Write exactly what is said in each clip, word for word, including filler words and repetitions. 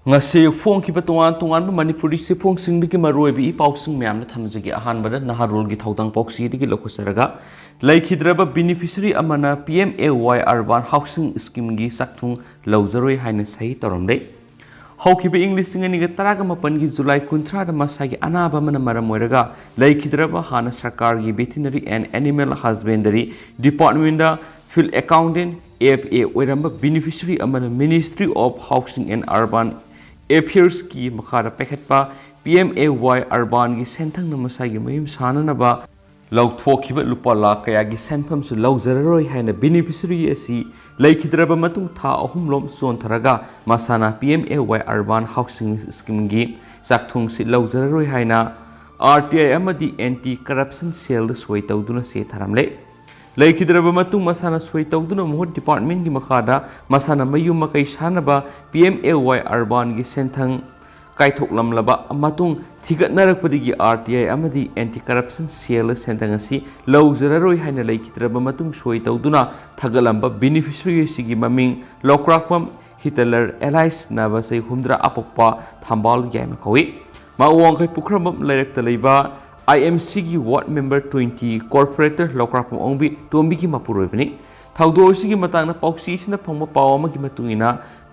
ꯉꯁꯤ ꯐꯣꯡꯈꯤꯕ ꯇꯣꯉꯥꯟ ꯇꯣꯉꯥꯟꯕ ꯃꯅꯤꯄꯨꯔꯤ ꯆꯦꯐꯣꯡꯁꯤꯡꯗꯒꯤ ꯃꯔꯨꯑꯣꯏꯕ ꯏ ꯄꯥꯎꯁꯤꯡ ꯃꯌꯥꯝꯅ ꯊꯝꯖꯒꯦ꯫ ꯑꯍꯥꯟꯕꯗ ꯅꯍꯥꯔꯣꯜꯒꯤ ꯊꯧꯗꯥꯡ ꯄꯥꯎꯆꯦꯗꯒꯤ ꯂꯧꯈꯠꯆꯔꯒ, ꯂꯩꯈꯤꯗ꯭ꯔꯕ ꯕꯤꯅꯤꯐꯤꯁꯔꯤ ꯑꯃꯅ ꯄꯤ M A Y urban housing ꯁ꯭ꯀꯤꯝꯒꯤ ꯆꯥꯛꯊꯨꯡ ꯂꯧꯖꯔꯣꯏ ꯍꯥꯏꯅ ꯁꯍꯤ ꯇꯧꯔꯝꯂꯦ꯫ ꯍꯧꯈꯤꯕ ꯏꯪ ꯂꯤꯁꯤꯡ ꯑꯅꯤꯒ ꯇꯔꯥꯒ ꯃꯥꯄꯟꯒꯤ ꯖꯨꯂꯥꯏ ꯀꯨꯟꯊ꯭ꯔꯥꯗ ꯃꯁꯥꯒꯤ ꯑꯅꯥꯕ ꯑꯃꯅ ꯃꯔꯝ ꯑꯣꯏꯔꯒ ꯂꯩꯈꯤꯗ꯭ꯔꯕ ꯍꯥꯟꯅ ꯁꯔꯀꯥꯔꯒꯤ Veterinary and Animal Husbandry Departmentꯗ Field Accountant, F A, ꯑꯣꯏꯔꯝꯕ ꯕꯤꯅꯤꯐꯤꯁꯔꯤ ꯑꯃꯅ Ministry of Housing and Urban Affairsꯀꯤ ꯃꯈꯥꯗ ꯄꯥꯏꯈꯠꯄ ꯄꯤ ꯑꯦꯝ ꯑꯦ ꯋꯥꯏ ꯑꯔꯕꯥꯟꯒꯤ ꯁꯦꯟꯊꯪꯅ ꯃꯁꯥꯒꯤ ꯃꯌꯨꯝ ꯁꯥꯅꯅꯕ ꯂꯧꯊꯣꯛꯈꯤꯕ ꯂꯨꯄꯥ ꯂꯥꯈ ꯀꯌꯥꯒꯤ ꯁꯦꯟꯐꯝꯁꯨ ꯂꯧꯖꯔꯔꯣꯏ ꯍꯥꯏꯅ ꯕꯤꯅꯤꯐꯤꯁꯔꯤ ꯑꯁꯤ ꯂꯩꯈꯤꯗ꯭ꯔꯕ ꯃꯇꯨꯡ ꯊꯥ ꯑꯍꯨꯝꯂꯣꯝ ꯆꯣꯟꯊꯔꯒ ꯃꯁꯥꯅ ꯄꯤ M A Y urban housing ꯁ꯭ꯀꯤꯝꯒꯤ ꯆꯥꯛꯊꯨꯡꯁꯤ ꯂꯧꯖꯔꯔꯣꯏ ꯍꯥꯏꯅ ꯑꯥꯔ ꯇꯤ ꯑꯥꯏ ꯑꯃꯗꯤ ꯑꯦꯟꯇꯤ ꯀꯔꯞꯁꯟ ꯁꯦꯜꯗ ꯁꯣꯏ ꯇꯧꯗꯨꯅ ꯆꯦ ꯊꯥꯔꯝꯂꯦ꯫ ꯂꯩꯈꯤꯗ꯭ꯔꯕ ꯃꯇꯨꯡ ꯃꯁꯥꯅ ꯁꯣꯏ ꯇꯧꯗꯨꯅ ꯃꯍꯨꯠ ꯗꯤꯄꯥꯔꯠꯃꯦꯟꯒꯤ ꯃꯈꯥꯗ ꯃꯁꯥꯅ ꯃꯌꯨꯝ ꯃꯀꯩ ꯁꯥꯅꯕ ꯄꯤ ꯑꯦꯝ ꯑꯦ ꯋꯥꯏ ꯑꯔꯕꯥꯟꯒꯤ ꯁꯦꯟꯊꯪ ꯀꯥꯏꯊꯣꯛꯂꯝꯂꯕ ꯃꯇꯨꯡ ꯊꯤꯒꯠꯅꯔꯛꯄꯗꯒꯤ ꯑꯥꯔ ꯇꯤ ꯑꯥꯏ ꯑꯃꯗꯤ ꯑꯦꯟꯇꯤ ꯀꯔꯞꯁꯟ ꯁꯦꯜ ꯁꯦꯟꯊꯪ ꯑꯁꯤ ꯂꯧꯖꯔꯔꯣꯏ ꯍꯥꯏꯅ ꯂꯩꯈꯤꯗ꯭ꯔꯕ ꯃꯇꯨꯡ ꯁꯣꯏ ꯇꯧꯗꯨꯅ ꯊꯥꯒꯠꯂꯝꯕ ꯕꯤꯅꯤꯐꯤꯁꯔꯤ ꯑꯁꯤꯒꯤ ꯃꯃꯤꯡ ꯂꯧꯀ꯭ꯔꯥꯛꯄꯝ ꯍꯤꯇꯂꯔ ꯑꯦꯂꯥꯏꯁ ꯅꯥꯕ ꯆꯍꯤ ꯍꯨꯝꯗ꯭ꯔꯥ ꯑꯄꯣꯛꯄ ꯊꯝꯕꯥꯜ ꯌꯥꯏꯃ ꯀꯧꯏ꯫ ꯃꯥ ꯋꯥꯡꯈꯩ ꯄꯨꯈ꯭ꯔꯝꯕꯝ ꯂꯩꯔꯛꯇ ꯂꯩꯕ ꯑꯥꯏ ꯑꯦꯝ ꯁꯤꯒꯤ ꯋꯥꯔꯗ ꯃꯦꯝꯕꯔ ꯇ꯭ꯋꯦꯟꯇꯤ ꯀꯣꯔꯄꯣꯔꯦꯇꯔ ꯂꯧꯀ꯭ꯔꯥꯛꯄꯝ ꯑꯣꯡꯕꯤ ꯇꯣꯝꯕꯤꯒꯤ ꯃꯄꯨꯔꯣꯏꯕꯅꯤ꯫ ꯊꯧꯗꯣꯛ ꯑꯁꯤꯒꯤ ꯃꯇꯥꯡꯗ ꯄꯥꯎꯆꯦꯁꯤꯅ ꯐꯪꯕ ꯄꯥꯎ ꯑꯃꯒꯤ ꯃꯇꯨꯡ ꯏꯟꯅ,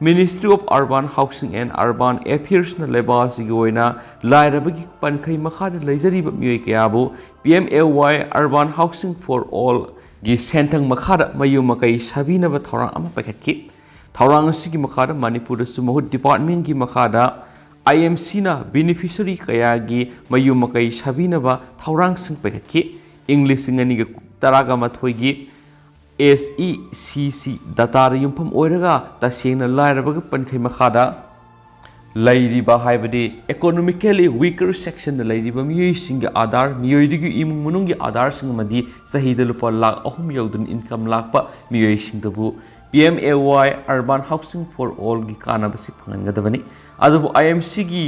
Ministry of Urban Housing and Urban Affairsꯅ ꯂꯩꯕꯥꯛ ꯑꯁꯤꯒꯤ ꯑꯣꯏꯅ ꯂꯥꯏꯔꯕꯒꯤ ꯄꯟꯈꯩ ꯃꯈꯥꯗ ꯂꯩꯖꯔꯤꯕ ꯃꯤꯑꯣꯏ ꯀꯌꯥꯕꯨ ꯄꯤ M A Y Urban Housing for Allꯒꯤ ꯁꯦꯟꯊꯪ ꯃꯈꯥꯗ ꯃꯌꯨꯝ ꯃꯀꯩ ꯁꯥꯕꯤꯅꯕ ꯊꯧꯔꯥꯡ ꯑꯃ ꯄꯥꯏꯈꯠꯈꯤ꯫ ꯊꯧꯔꯥꯡ ꯑꯁꯤꯒꯤ ꯃꯈꯥꯗ ꯃꯅꯤꯄꯨꯔꯗꯁꯨ ꯃꯍꯨꯠ ꯗꯤꯄꯥꯔꯠꯃꯦꯟꯒꯤ ꯃꯈꯥꯗ ꯑꯥꯏ ꯑꯦꯝ ꯁꯤꯅ ꯕꯤꯅꯤꯐꯤꯁꯔꯤ ꯀꯌꯥꯒꯤ ꯃꯌꯨꯝ ꯃꯀꯩ ꯁꯥꯕꯤꯅꯕ ꯊꯧꯔꯥꯡꯁꯤꯡ ꯄꯥꯏꯈꯠꯈꯤ꯫ ꯏꯪ ꯂꯤꯁꯤꯡ ꯑꯅꯤꯒ ꯇꯔꯥꯒ ꯃꯥꯊꯣꯏꯒꯤ ꯑꯦꯁ ꯏ ꯁꯤ ꯁꯤ ꯗꯇꯥꯗ ꯌꯨꯝꯐꯝ ꯑꯣꯏꯔꯒ ꯇꯁꯦꯡꯅ ꯂꯥꯏꯔꯕꯒꯤ ꯄꯟꯈꯩ ꯃꯈꯥꯗ ꯂꯩꯔꯤꯕ, ꯍꯥꯏꯕꯗꯤ economically weaker sectionꯗ ꯂꯩꯔꯤꯕ ꯃꯤꯑꯣꯏꯁꯤꯡꯒꯤ ꯑꯥꯙꯥꯔ, ꯃꯤꯑꯣꯏꯗꯨꯒꯤ ꯏꯃꯨꯡ ꯃꯅꯨꯡꯒꯤ ꯑꯥꯙꯥꯔꯁꯤꯡ ꯑꯃꯗꯤ ꯆꯍꯤꯗ ꯂꯨꯄꯥ ꯂꯥꯈ ꯑꯍꯨꯝ ꯌꯧꯗꯨꯅ income ꯂꯥꯛꯄ ꯃꯤꯑꯣꯏꯁꯤꯡꯗꯕꯨ P M A Y Urban Housing for Allꯒꯤ ꯀꯥꯟꯅꯕꯁꯤ ꯐꯪꯍꯟꯒꯗꯕꯅꯤ꯫ ꯑꯗꯨꯕꯨ ꯑꯥꯏ ꯑꯦꯝ ꯁꯤꯒꯤ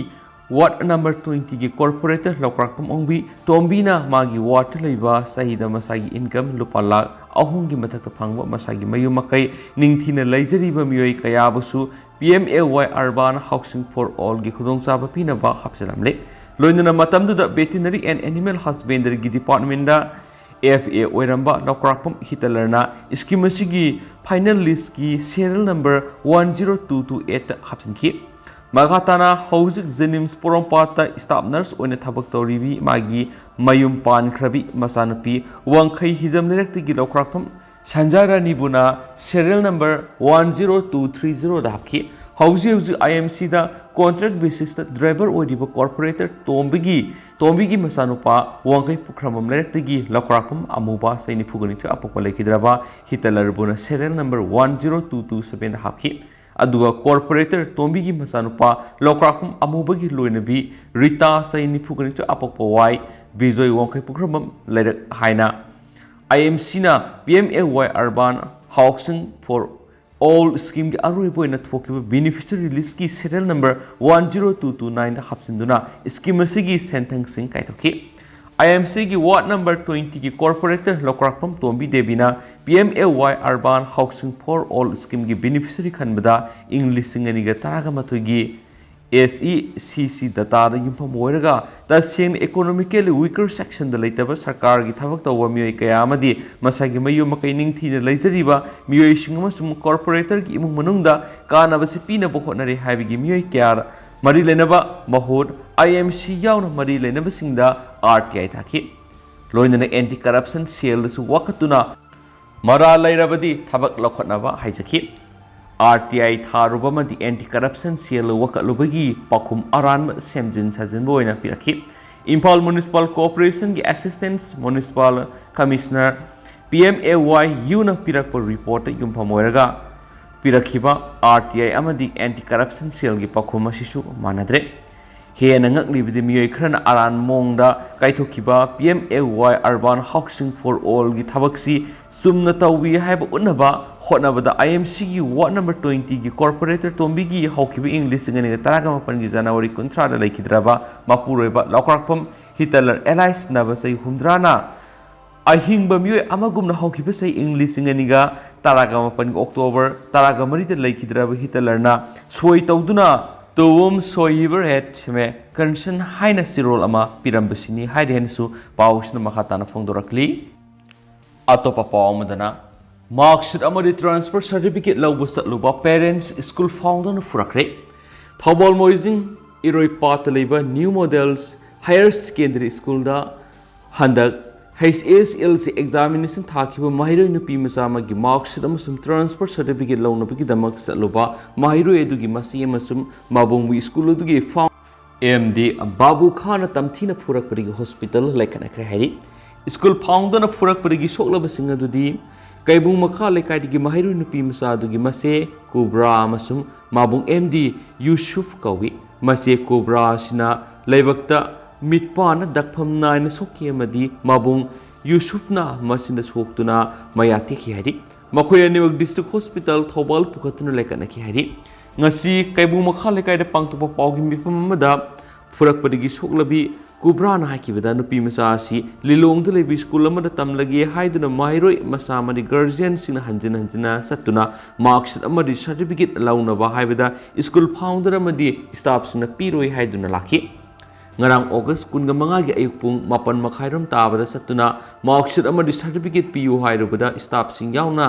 ꯋꯥꯔꯗ ꯅꯝꯕꯔ ꯇ꯭ꯋꯦꯟꯇꯤꯒꯤ ꯀꯣꯔꯄꯣꯔꯦꯇꯔ ꯂꯧꯀ꯭ꯔꯥꯛꯄꯝ ꯑꯣꯡꯕꯤ ꯇꯣꯝꯕꯤꯅ ꯃꯥꯒꯤ ꯋꯥꯔꯗꯇ ꯂꯩꯕ ꯆꯍꯤꯗ ꯃꯁꯥꯒꯤ income ꯂꯨꯄꯥ ꯂꯥꯈ ꯑꯍꯨꯝꯒꯤ ꯃꯊꯛꯇ ꯐꯪꯕ ꯃꯁꯥꯒꯤ ꯃꯌꯨꯝ ꯃꯀꯩ ꯅꯤꯡꯊꯤꯅ ꯂꯩꯖꯔꯤꯕ ꯃꯤꯑꯣꯏ ꯀꯌꯥꯕꯨꯁꯨ P M A Y Urban Housing for All ꯒꯤ ꯈꯨꯗꯣꯡꯆꯥꯕ ꯄꯤꯅꯕ ꯍꯥꯞꯆꯤꯜꯂꯝꯂꯦ꯫ ꯂꯣꯏꯅꯅ ꯃꯇꯝꯗꯨꯗ Veterinary and Animal Husbandry ꯒꯤ department ꯗ F A ꯑꯣꯏꯔꯝꯕ ꯂꯧꯀ꯭ꯔꯥꯛꯄꯝ ꯍꯤꯇꯂꯔꯅ scheme ꯑꯁꯤꯒꯤ final list ꯀꯤ serial number one zero two two eight ꯇ ꯍꯥꯞꯆꯤꯟꯈꯤ꯫ ꯃꯈꯥ ꯇꯥꯅ ꯍꯧꯖꯤꯛ JNIMS ꯄꯣꯔꯣꯝꯄꯥꯠꯇ staff nurse ꯑꯣꯏꯅ ꯊꯕꯛ ꯇꯧꯔꯤꯕꯤ ꯃꯥꯒꯤ ꯃꯌꯨꯝ ꯄꯥꯟꯈ꯭ꯔꯕꯤ ꯃꯆꯥꯅꯨꯄꯤ ꯋꯥꯡꯈꯩ ꯍꯤꯖꯝ ꯂꯩꯔꯛꯇꯒꯤ ꯂꯧꯀ꯭ꯔꯥꯛꯄꯝ ꯁꯟꯖꯥ ꯔꯥꯅꯤꯕꯨꯅ serial number one zero two three zero ꯗ ꯍꯥꯞꯈꯤ꯫ ꯍꯧꯖꯤꯛ ꯍꯧꯖꯤꯛ I M C the contract basis ꯇ driver ꯑꯣꯏꯔꯤꯕ corporator ꯇꯣꯝꯕꯤꯒꯤ, ꯇꯣꯝꯕꯤꯒꯤ ꯃꯆꯥꯅꯨꯄꯥ ꯋꯥꯡꯈꯩ ꯄꯨꯈ꯭ꯔꯝꯕꯝ ꯂꯩꯔꯛꯇꯒꯤ ꯂꯧꯀ꯭ꯔꯥꯛꯄꯝ ꯑꯃꯨꯕ ꯆꯍꯤ ꯅꯤꯐꯨꯒ ꯅꯤꯊꯣꯏ ꯑꯄꯣꯛꯄ ꯂꯩꯈꯤꯗ꯭ꯔꯕ ꯍꯤꯇꯂꯔꯕꯨꯅ serial number one zero two two seven ꯗ ꯍꯥꯞꯈꯤ꯫ ꯑꯗꯨꯒ corporator ꯇꯣꯝꯕꯤꯒꯤ ꯃꯆꯥꯅꯨꯄꯥ ꯂꯧꯀ꯭ꯔꯥꯛꯄꯝ ꯑꯃꯨꯕꯒꯤ ꯂꯣꯏꯅꯕꯤ ꯔꯤꯇꯥ ꯆꯍꯤ ꯅꯤꯐꯨꯒ ꯅꯤꯊꯣꯏ ꯑꯄꯣꯛꯄ ꯋꯥꯏ ꯕꯤꯖꯣꯏ ꯋꯥꯡꯈꯩ ꯄꯨꯈ꯭ꯔꯝꯕꯝ ꯂꯩꯔꯛ ꯍꯥꯏꯅ I M C ꯅ P M A Y Urban Housing for All scheme ꯒꯤ ꯑꯔꯣꯏꯕ ꯑꯣꯏꯅ ꯊꯣꯛꯈꯤꯕ beneficiary list ꯀꯤ serial number one zero two two nine ꯗ ꯍꯥꯞꯆꯤꯟꯗꯨꯅ scheme ꯑꯁꯤꯒꯤ ꯁꯦꯟꯊꯪꯁꯤꯡ ꯀꯥꯏꯊꯣꯛꯈꯤ꯫ I M C ꯒꯤ ward number twenty ꯒꯤ corporator ꯂꯧꯀ꯭ꯔꯥꯛꯄꯝ Tombi ꯗꯦꯕꯤꯅ P M A Y Urban Housing for All scheme ꯒꯤ beneficiary ꯈꯟꯕꯗ ꯏꯪ ꯂꯤꯁꯤꯡ ꯑꯅꯤꯒ ꯇꯔꯥꯃꯥꯊꯣꯏꯒꯤ S E C C data ꯗ ꯌꯨꯝꯐꯝ ꯑꯣꯏꯔꯒ ꯇꯁꯦꯡꯅ economically weaker section ꯗ ꯂꯩꯇꯕ ꯁꯔꯀꯥꯔꯒꯤ ꯊꯕꯛ ꯇꯧꯕ ꯃꯤꯑꯣꯏ ꯀꯌꯥ ꯑꯃꯗꯤ ꯃꯁꯥꯒꯤ ꯃꯌꯨꯝ ꯃꯀꯩ ꯅꯤꯡꯊꯤꯅ ꯂꯩꯖꯔꯤꯕ ꯃꯤꯑꯣꯏꯁꯤꯡ ꯑꯃꯁꯨꯡ corporator ꯒꯤ ꯏꯃꯨꯡ ꯃꯅꯨꯡꯗ ꯀꯥꯟꯅꯕꯁꯤ ꯄꯤꯅꯕ ꯍꯣꯠꯅꯔꯤ ꯍꯥꯏꯕꯒꯤ ꯃꯤꯑꯣꯏ ꯀꯌꯥ ꯃꯔꯤ ꯂꯩꯅꯕ ꯃꯍꯨꯠ I M C ꯌꯥꯎꯅ ꯃꯔꯤ ꯂꯩꯅꯕꯁꯤꯡꯗ R T I ꯊꯥꯈꯤ꯫ ꯂꯣꯏꯅꯅ anti corruption cell ꯗꯁꯨ ꯋꯥꯀꯠꯇꯨꯅ ꯃꯔꯥꯜ ꯂꯩꯔꯕꯗꯤ ꯊꯕꯛ ꯂꯧꯈꯠꯅꯕ ꯍꯥꯏꯖꯈꯤ꯫ R T I ꯊꯥꯔꯨꯕ ꯑꯃꯗꯤ anti corruption cell ꯋꯥꯀꯠꯂꯨꯕꯒꯤ ꯄꯥꯎꯈꯨꯝ ꯑꯔꯥꯟꯕ ꯁꯦꯝꯖꯤꯟ ꯁꯥꯖꯤꯟꯕ ꯑꯣꯏꯅ ꯄꯤꯔꯛꯈꯤ꯫ ꯏꯝꯐꯥꯜ Municipal Corporation ꯒꯤ Assistant Municipal Commissioner P M A Y U ꯅ ꯄꯤꯔꯛꯄ report ꯇ ꯌꯨꯝꯐꯝ ꯑꯣꯏꯔꯒ ꯄꯤꯔꯛꯈꯤꯕ R T I ꯑꯃꯗꯤ anti corruption cell ꯒꯤ ꯄꯥꯎꯈꯨꯝ ꯑꯁꯤꯁꯨ ꯃꯥꯟꯅꯗ꯭ꯔꯦ꯫ ꯍꯦꯟꯅ ꯉꯛꯂꯤꯕꯗꯤ ꯃꯤꯑꯣꯏ ꯈꯔꯅ ꯑꯔꯥꯟꯕ ꯃꯑꯣꯡꯗ ꯀꯥꯏꯊꯣꯛꯈꯤꯕ P M A Y Urban Housing for All ꯒꯤ ꯊꯕꯛꯁꯤ ꯆꯨꯝꯅ ꯇꯧꯏ ꯍꯥꯏꯕ ꯎꯠꯅꯕ ꯍꯣꯠꯅꯕꯗ I M C ꯒꯤ ward number twenty ꯒꯤ corporator ꯇꯣꯝꯕꯤꯒꯤ ꯍꯧꯈꯤꯕ ꯏꯪ ꯂꯤꯁꯤꯡ ꯑꯅꯤꯒ ꯇꯔꯥꯃꯥꯄꯜꯒꯤ January ꯀꯨꯟꯊ꯭ꯔꯥꯗ ꯂꯩꯈꯤꯗ꯭ꯔꯕ ꯃꯄꯨꯔꯣꯏꯕ ꯂꯧꯀ꯭ꯔꯥꯛꯄꯝ ꯍꯤꯇꯂꯔ alias ꯅꯕ ꯆꯍꯤ ꯍꯨꯝꯗ꯭ꯔꯥꯅ ꯑꯍꯤꯡꯕ ꯃꯤꯑꯣꯏ ꯑꯃꯒꯨꯝꯅ ꯍꯧꯈꯤꯕ ꯆꯍꯤ ꯏꯪ ꯂꯤꯁꯤꯡ ꯑꯅꯤꯒ ꯇꯔꯥꯒ ꯃꯥꯄꯟꯒꯤ ꯑꯣꯛꯇꯣꯕꯔ ꯇꯔꯥꯒ ꯃꯔꯤꯗ ꯂꯩꯈꯤꯗ꯭ꯔꯕ ꯍꯤꯇꯂꯔꯅ ꯁꯣꯏ ꯇꯧꯗꯨꯅ ꯇꯨꯋꯨꯝ ꯁꯣꯏꯕꯔ ꯍꯦꯠ ꯁꯦꯃꯦ ꯀꯟꯁꯟ ꯍꯥꯏꯅ ꯆꯤꯔꯣꯜ ꯑꯃ ꯄꯤꯔꯝꯕꯁꯤꯅꯤ ꯍꯥꯏꯔꯤ ꯍꯥꯏꯅꯁꯨ ꯄꯥꯎꯁꯤꯅ ꯃꯈꯥ ꯇꯥꯅ ꯐꯣꯡꯗꯣꯔꯛꯂꯤ꯫ ꯑꯇꯣꯞꯄ ꯄꯥꯎ ꯑꯃꯗꯅ, mark sheet ꯑꯃꯗꯤ transfer certificate ꯂꯧꯕ ꯆꯠꯂꯨꯕ parents school founderꯅ ꯐꯨꯔꯛꯈ꯭ꯔꯦ꯫ ꯊꯧꯕꯥꯜ ꯃꯣꯏꯖꯤꯡ ꯏꯔꯣꯏꯄꯥꯠꯇ ꯂꯩꯕ New Models Higher Secondary Schoolꯗ ꯍꯟꯗꯛ H S L C examination ꯊꯥꯈꯤꯕ ꯃꯍꯩꯔꯣꯏ ꯅꯨꯄꯤ ꯃꯆꯥ ꯑꯃꯒꯤ mark sheet ꯑꯃꯁꯨꯡ transfer certificate ꯂꯧꯅꯕꯒꯤꯗꯃꯛ ꯆꯠꯂꯨꯕ ꯃꯍꯩꯔꯣꯏ ꯑꯗꯨꯒꯤ ꯃꯆꯦ ꯑꯃꯁꯨꯡ ꯃꯕꯨꯡꯕꯨ school ꯑꯗꯨꯒꯤ found ꯑꯦꯝ ꯗꯤ ꯕꯥꯕꯨ ꯈꯥꯟꯅ ꯇꯝꯊꯤꯅ ꯐꯨꯔꯛꯄꯗꯒꯤ hospital ꯂꯩꯈꯠꯅꯈ꯭ꯔꯦ ꯍꯥꯏꯔꯤ꯫ School founderꯅ ꯐꯨꯔꯛꯄꯗꯒꯤ ꯁꯣꯛꯂꯕꯁꯤꯡ ꯑꯗꯨꯗꯤ ꯀꯩꯕꯨꯡ ꯃꯈꯥ ꯂꯩꯀꯥꯏꯗꯒꯤ ꯃꯍꯩꯔꯣꯏ ꯅꯨꯄꯤ ꯃꯆꯥ ꯑꯗꯨꯒꯤ ꯃꯆꯦ ꯀꯨꯕ꯭ꯔꯥ ꯑꯃꯁꯨꯡ ꯃꯕꯨꯡ ꯑꯦꯝ ꯗꯤ ꯌꯨꯁꯨꯐ ꯀꯧꯏ꯫ ꯃꯆꯦ ꯀꯨꯕ꯭ꯔꯥ ꯑꯁꯤꯅ ꯂꯥꯏꯕꯛꯇ ꯃꯤꯠꯄꯥꯟꯅ ꯗꯛꯐꯝ ꯅꯥꯏꯅ ꯁꯣꯛꯈꯤ ꯑꯃꯗꯤ ꯃꯕꯨꯡ ꯌꯨꯁꯨꯐꯅ ꯃꯁꯤꯅ ꯁꯣꯛꯇꯨꯅ ꯃꯌꯥ ꯇꯦꯛꯈꯤ ꯍꯥꯏꯔꯤ꯫ ꯃꯈꯣꯏ ꯑꯅꯤꯃꯛ district hospital ꯊꯧꯕꯥꯜ ꯄꯨꯈꯠꯇꯨꯅ ꯂꯩꯈꯠꯅꯈꯤ ꯍꯥꯏꯔꯤ꯫ ꯉꯁꯤ ꯀꯩꯕꯨꯡ ꯃꯈꯥ ꯂꯩꯀꯥꯏꯗ ꯄꯥꯡꯊꯣꯛꯄ ꯄꯥꯎꯒꯤ ꯃꯤꯐꯝ ꯑꯃꯗ ꯐꯨꯔꯛꯄꯗꯒꯤ ꯁꯣꯛꯂꯕꯤ ꯀꯨꯕ꯭ꯔꯥꯅ ꯍꯥꯏꯈꯤꯕꯗ, ꯅꯨꯄꯤ ꯃꯆꯥ ꯑꯁꯤ ꯂꯤꯂꯣꯡꯗ ꯂꯩꯕ school ꯑꯃꯗ ꯇꯝꯂꯒꯦ ꯍꯥꯏꯗꯨꯅ ꯃꯍꯩꯔꯣꯏ ꯃꯆꯥ ꯑꯃꯗꯤ guardianꯁꯤꯡꯅ ꯍꯟꯖꯤꯟ ꯍꯟꯖꯤꯟꯅ ꯆꯠꯇꯨꯅ mark sheet ꯑꯃꯗꯤ certificate ꯂꯧꯅꯕ ꯍꯥꯏꯕꯗ school founder ꯑꯃꯗꯤ staffꯁꯤꯡꯅ ꯄꯤꯔꯣꯏ ꯍꯥꯏꯗꯨꯅ ꯂꯥꯛꯈꯤ꯫ ꯉꯔꯥꯡ August ꯀꯨꯟꯒ ꯃꯉꯥꯒꯤ ꯑꯌꯨꯛ ꯄꯨꯡ ꯃꯥꯄꯟ ꯃꯈꯥꯏꯔꯣꯝ ꯇꯥꯕꯗ ꯆꯠꯇꯨꯅ mark sheet ꯑꯃꯗꯤ certificate ꯄꯤꯌꯨ ꯍꯥꯏꯔꯨꯕꯗ staffꯁꯤꯡ ꯌꯥꯎꯅ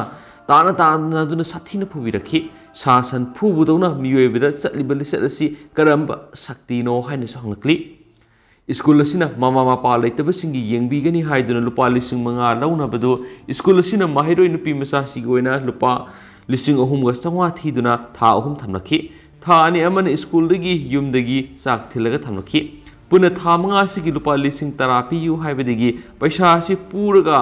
ꯇꯥꯅ ꯇꯥꯅꯗꯨꯅ ꯁꯥꯊꯤꯅ ꯐꯨꯕꯤꯔꯛꯈꯤ꯫ ꯁꯥ ꯁꯟ ꯐꯨꯕꯗꯧꯅ ꯃꯤꯑꯣꯏꯕꯗ ꯆꯠꯂꯤꯕ ꯂꯤꯆꯠ ꯑꯁꯤ ꯀꯔꯝꯕ ꯁꯛꯇꯤꯅꯣ ꯍꯥꯏꯅꯁꯨ ꯍꯪꯂꯛꯂꯤ꯫ School ꯑꯁꯤꯅ ꯃꯃꯥ ꯃꯄꯥ ꯂꯩꯇꯕꯁꯤꯡꯒꯤ ꯌꯦꯡꯕꯤꯒꯅꯤ ꯍꯥꯏꯗꯨꯅ ꯂꯨꯄꯥ ꯂꯤꯁꯤꯡ ꯃꯉꯥ ꯂꯧꯅꯕꯗꯨ school ꯑꯁꯤꯅ ꯃꯍꯩꯔꯣꯏ ꯅꯨꯄꯤ ꯃꯆꯥꯁꯤꯒꯤ ꯑꯣꯏꯅ ꯂꯨꯄꯥ ꯂꯤꯁꯤꯡ ꯑꯍꯨꯝꯒ ꯆꯥꯝꯃꯉꯥ ꯊꯤꯗꯨꯅ ꯊꯥ ꯑꯍꯨꯝ ꯊꯝꯂꯛꯈꯤ꯫ ꯊꯥ ꯑꯅꯤ ꯑꯃꯅ schoolꯗꯒꯤ ꯌꯨꯝꯗꯒꯤ ꯆꯥꯛ ꯊꯤꯜꯂꯒ ꯊꯝꯂꯛꯈꯤ꯫ ꯄꯨꯟꯅ ꯊꯥ ꯃꯉꯥꯁꯤꯒꯤ ꯂꯨꯄꯥ ꯂꯤꯁꯤꯡ ꯇꯔꯥ ꯄꯤꯌꯨ ꯍꯥꯏꯕꯗꯒꯤ ꯄꯩꯁꯥ ꯑꯁꯤ ꯄꯨꯔꯒ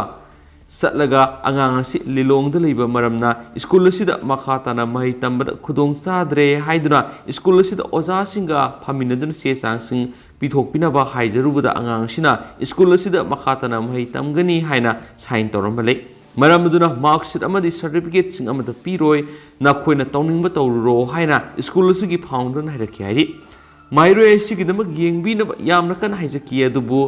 ꯆꯠꯂꯒ ꯑꯉꯥꯡ ꯑꯁꯤ ꯂꯤꯂꯣꯡꯗ ꯂꯩꯕ ꯃꯔꯝꯅ school ꯑꯁꯤꯗ ꯃꯈꯥ ꯇꯥꯅ ꯃꯍꯩ ꯇꯝꯕꯗ ꯈꯨꯗꯣꯡ ꯆꯥꯗ꯭ꯔꯦ ꯍꯥꯏꯗꯨꯅ school ꯑꯁꯤꯗ ꯑꯣꯖꯥꯁꯤꯡꯒ ꯐꯝꯃꯤꯟꯅꯗꯨꯅ ꯆꯦ ꯆꯥꯡꯁꯤꯡ ꯄꯤꯊꯣꯛꯄꯤꯅꯕ ꯍꯥꯏꯖꯔꯨꯕꯗ ꯑꯉꯥꯡ ꯑꯁꯤꯅ school ꯑꯁꯤꯗ ꯃꯈꯥ ꯇꯥꯅ ꯃꯍꯩ ꯇꯝꯒꯅꯤ ꯍꯥꯏꯅ sign ꯇꯧꯔꯝꯕ ꯂꯩ꯫ ꯃꯔꯝ ꯑꯗꯨꯅ mark sheet ꯑꯃꯗꯤ certificateꯁꯤꯡ ꯑꯃꯠꯇ ꯄꯤꯔꯣꯏ, ꯅꯈꯣꯏꯅ ꯇꯧꯅꯤꯡꯕ ꯇꯧꯔꯨꯔꯣ ꯍꯥꯏꯅ school ꯑꯁꯤꯒꯤ founderꯅ ꯍꯥꯏꯔꯛꯈꯤ ꯍꯥꯏꯔꯤ꯫ ꯃꯍꯩꯔꯣꯏ ꯑꯁꯤꯒꯤꯗꯃꯛ ꯌꯦꯡꯕꯤꯅꯕ ꯌꯥꯝꯅ ꯀꯟꯅ ꯍꯥꯏꯖꯈꯤ, ꯑꯗꯨꯕꯨ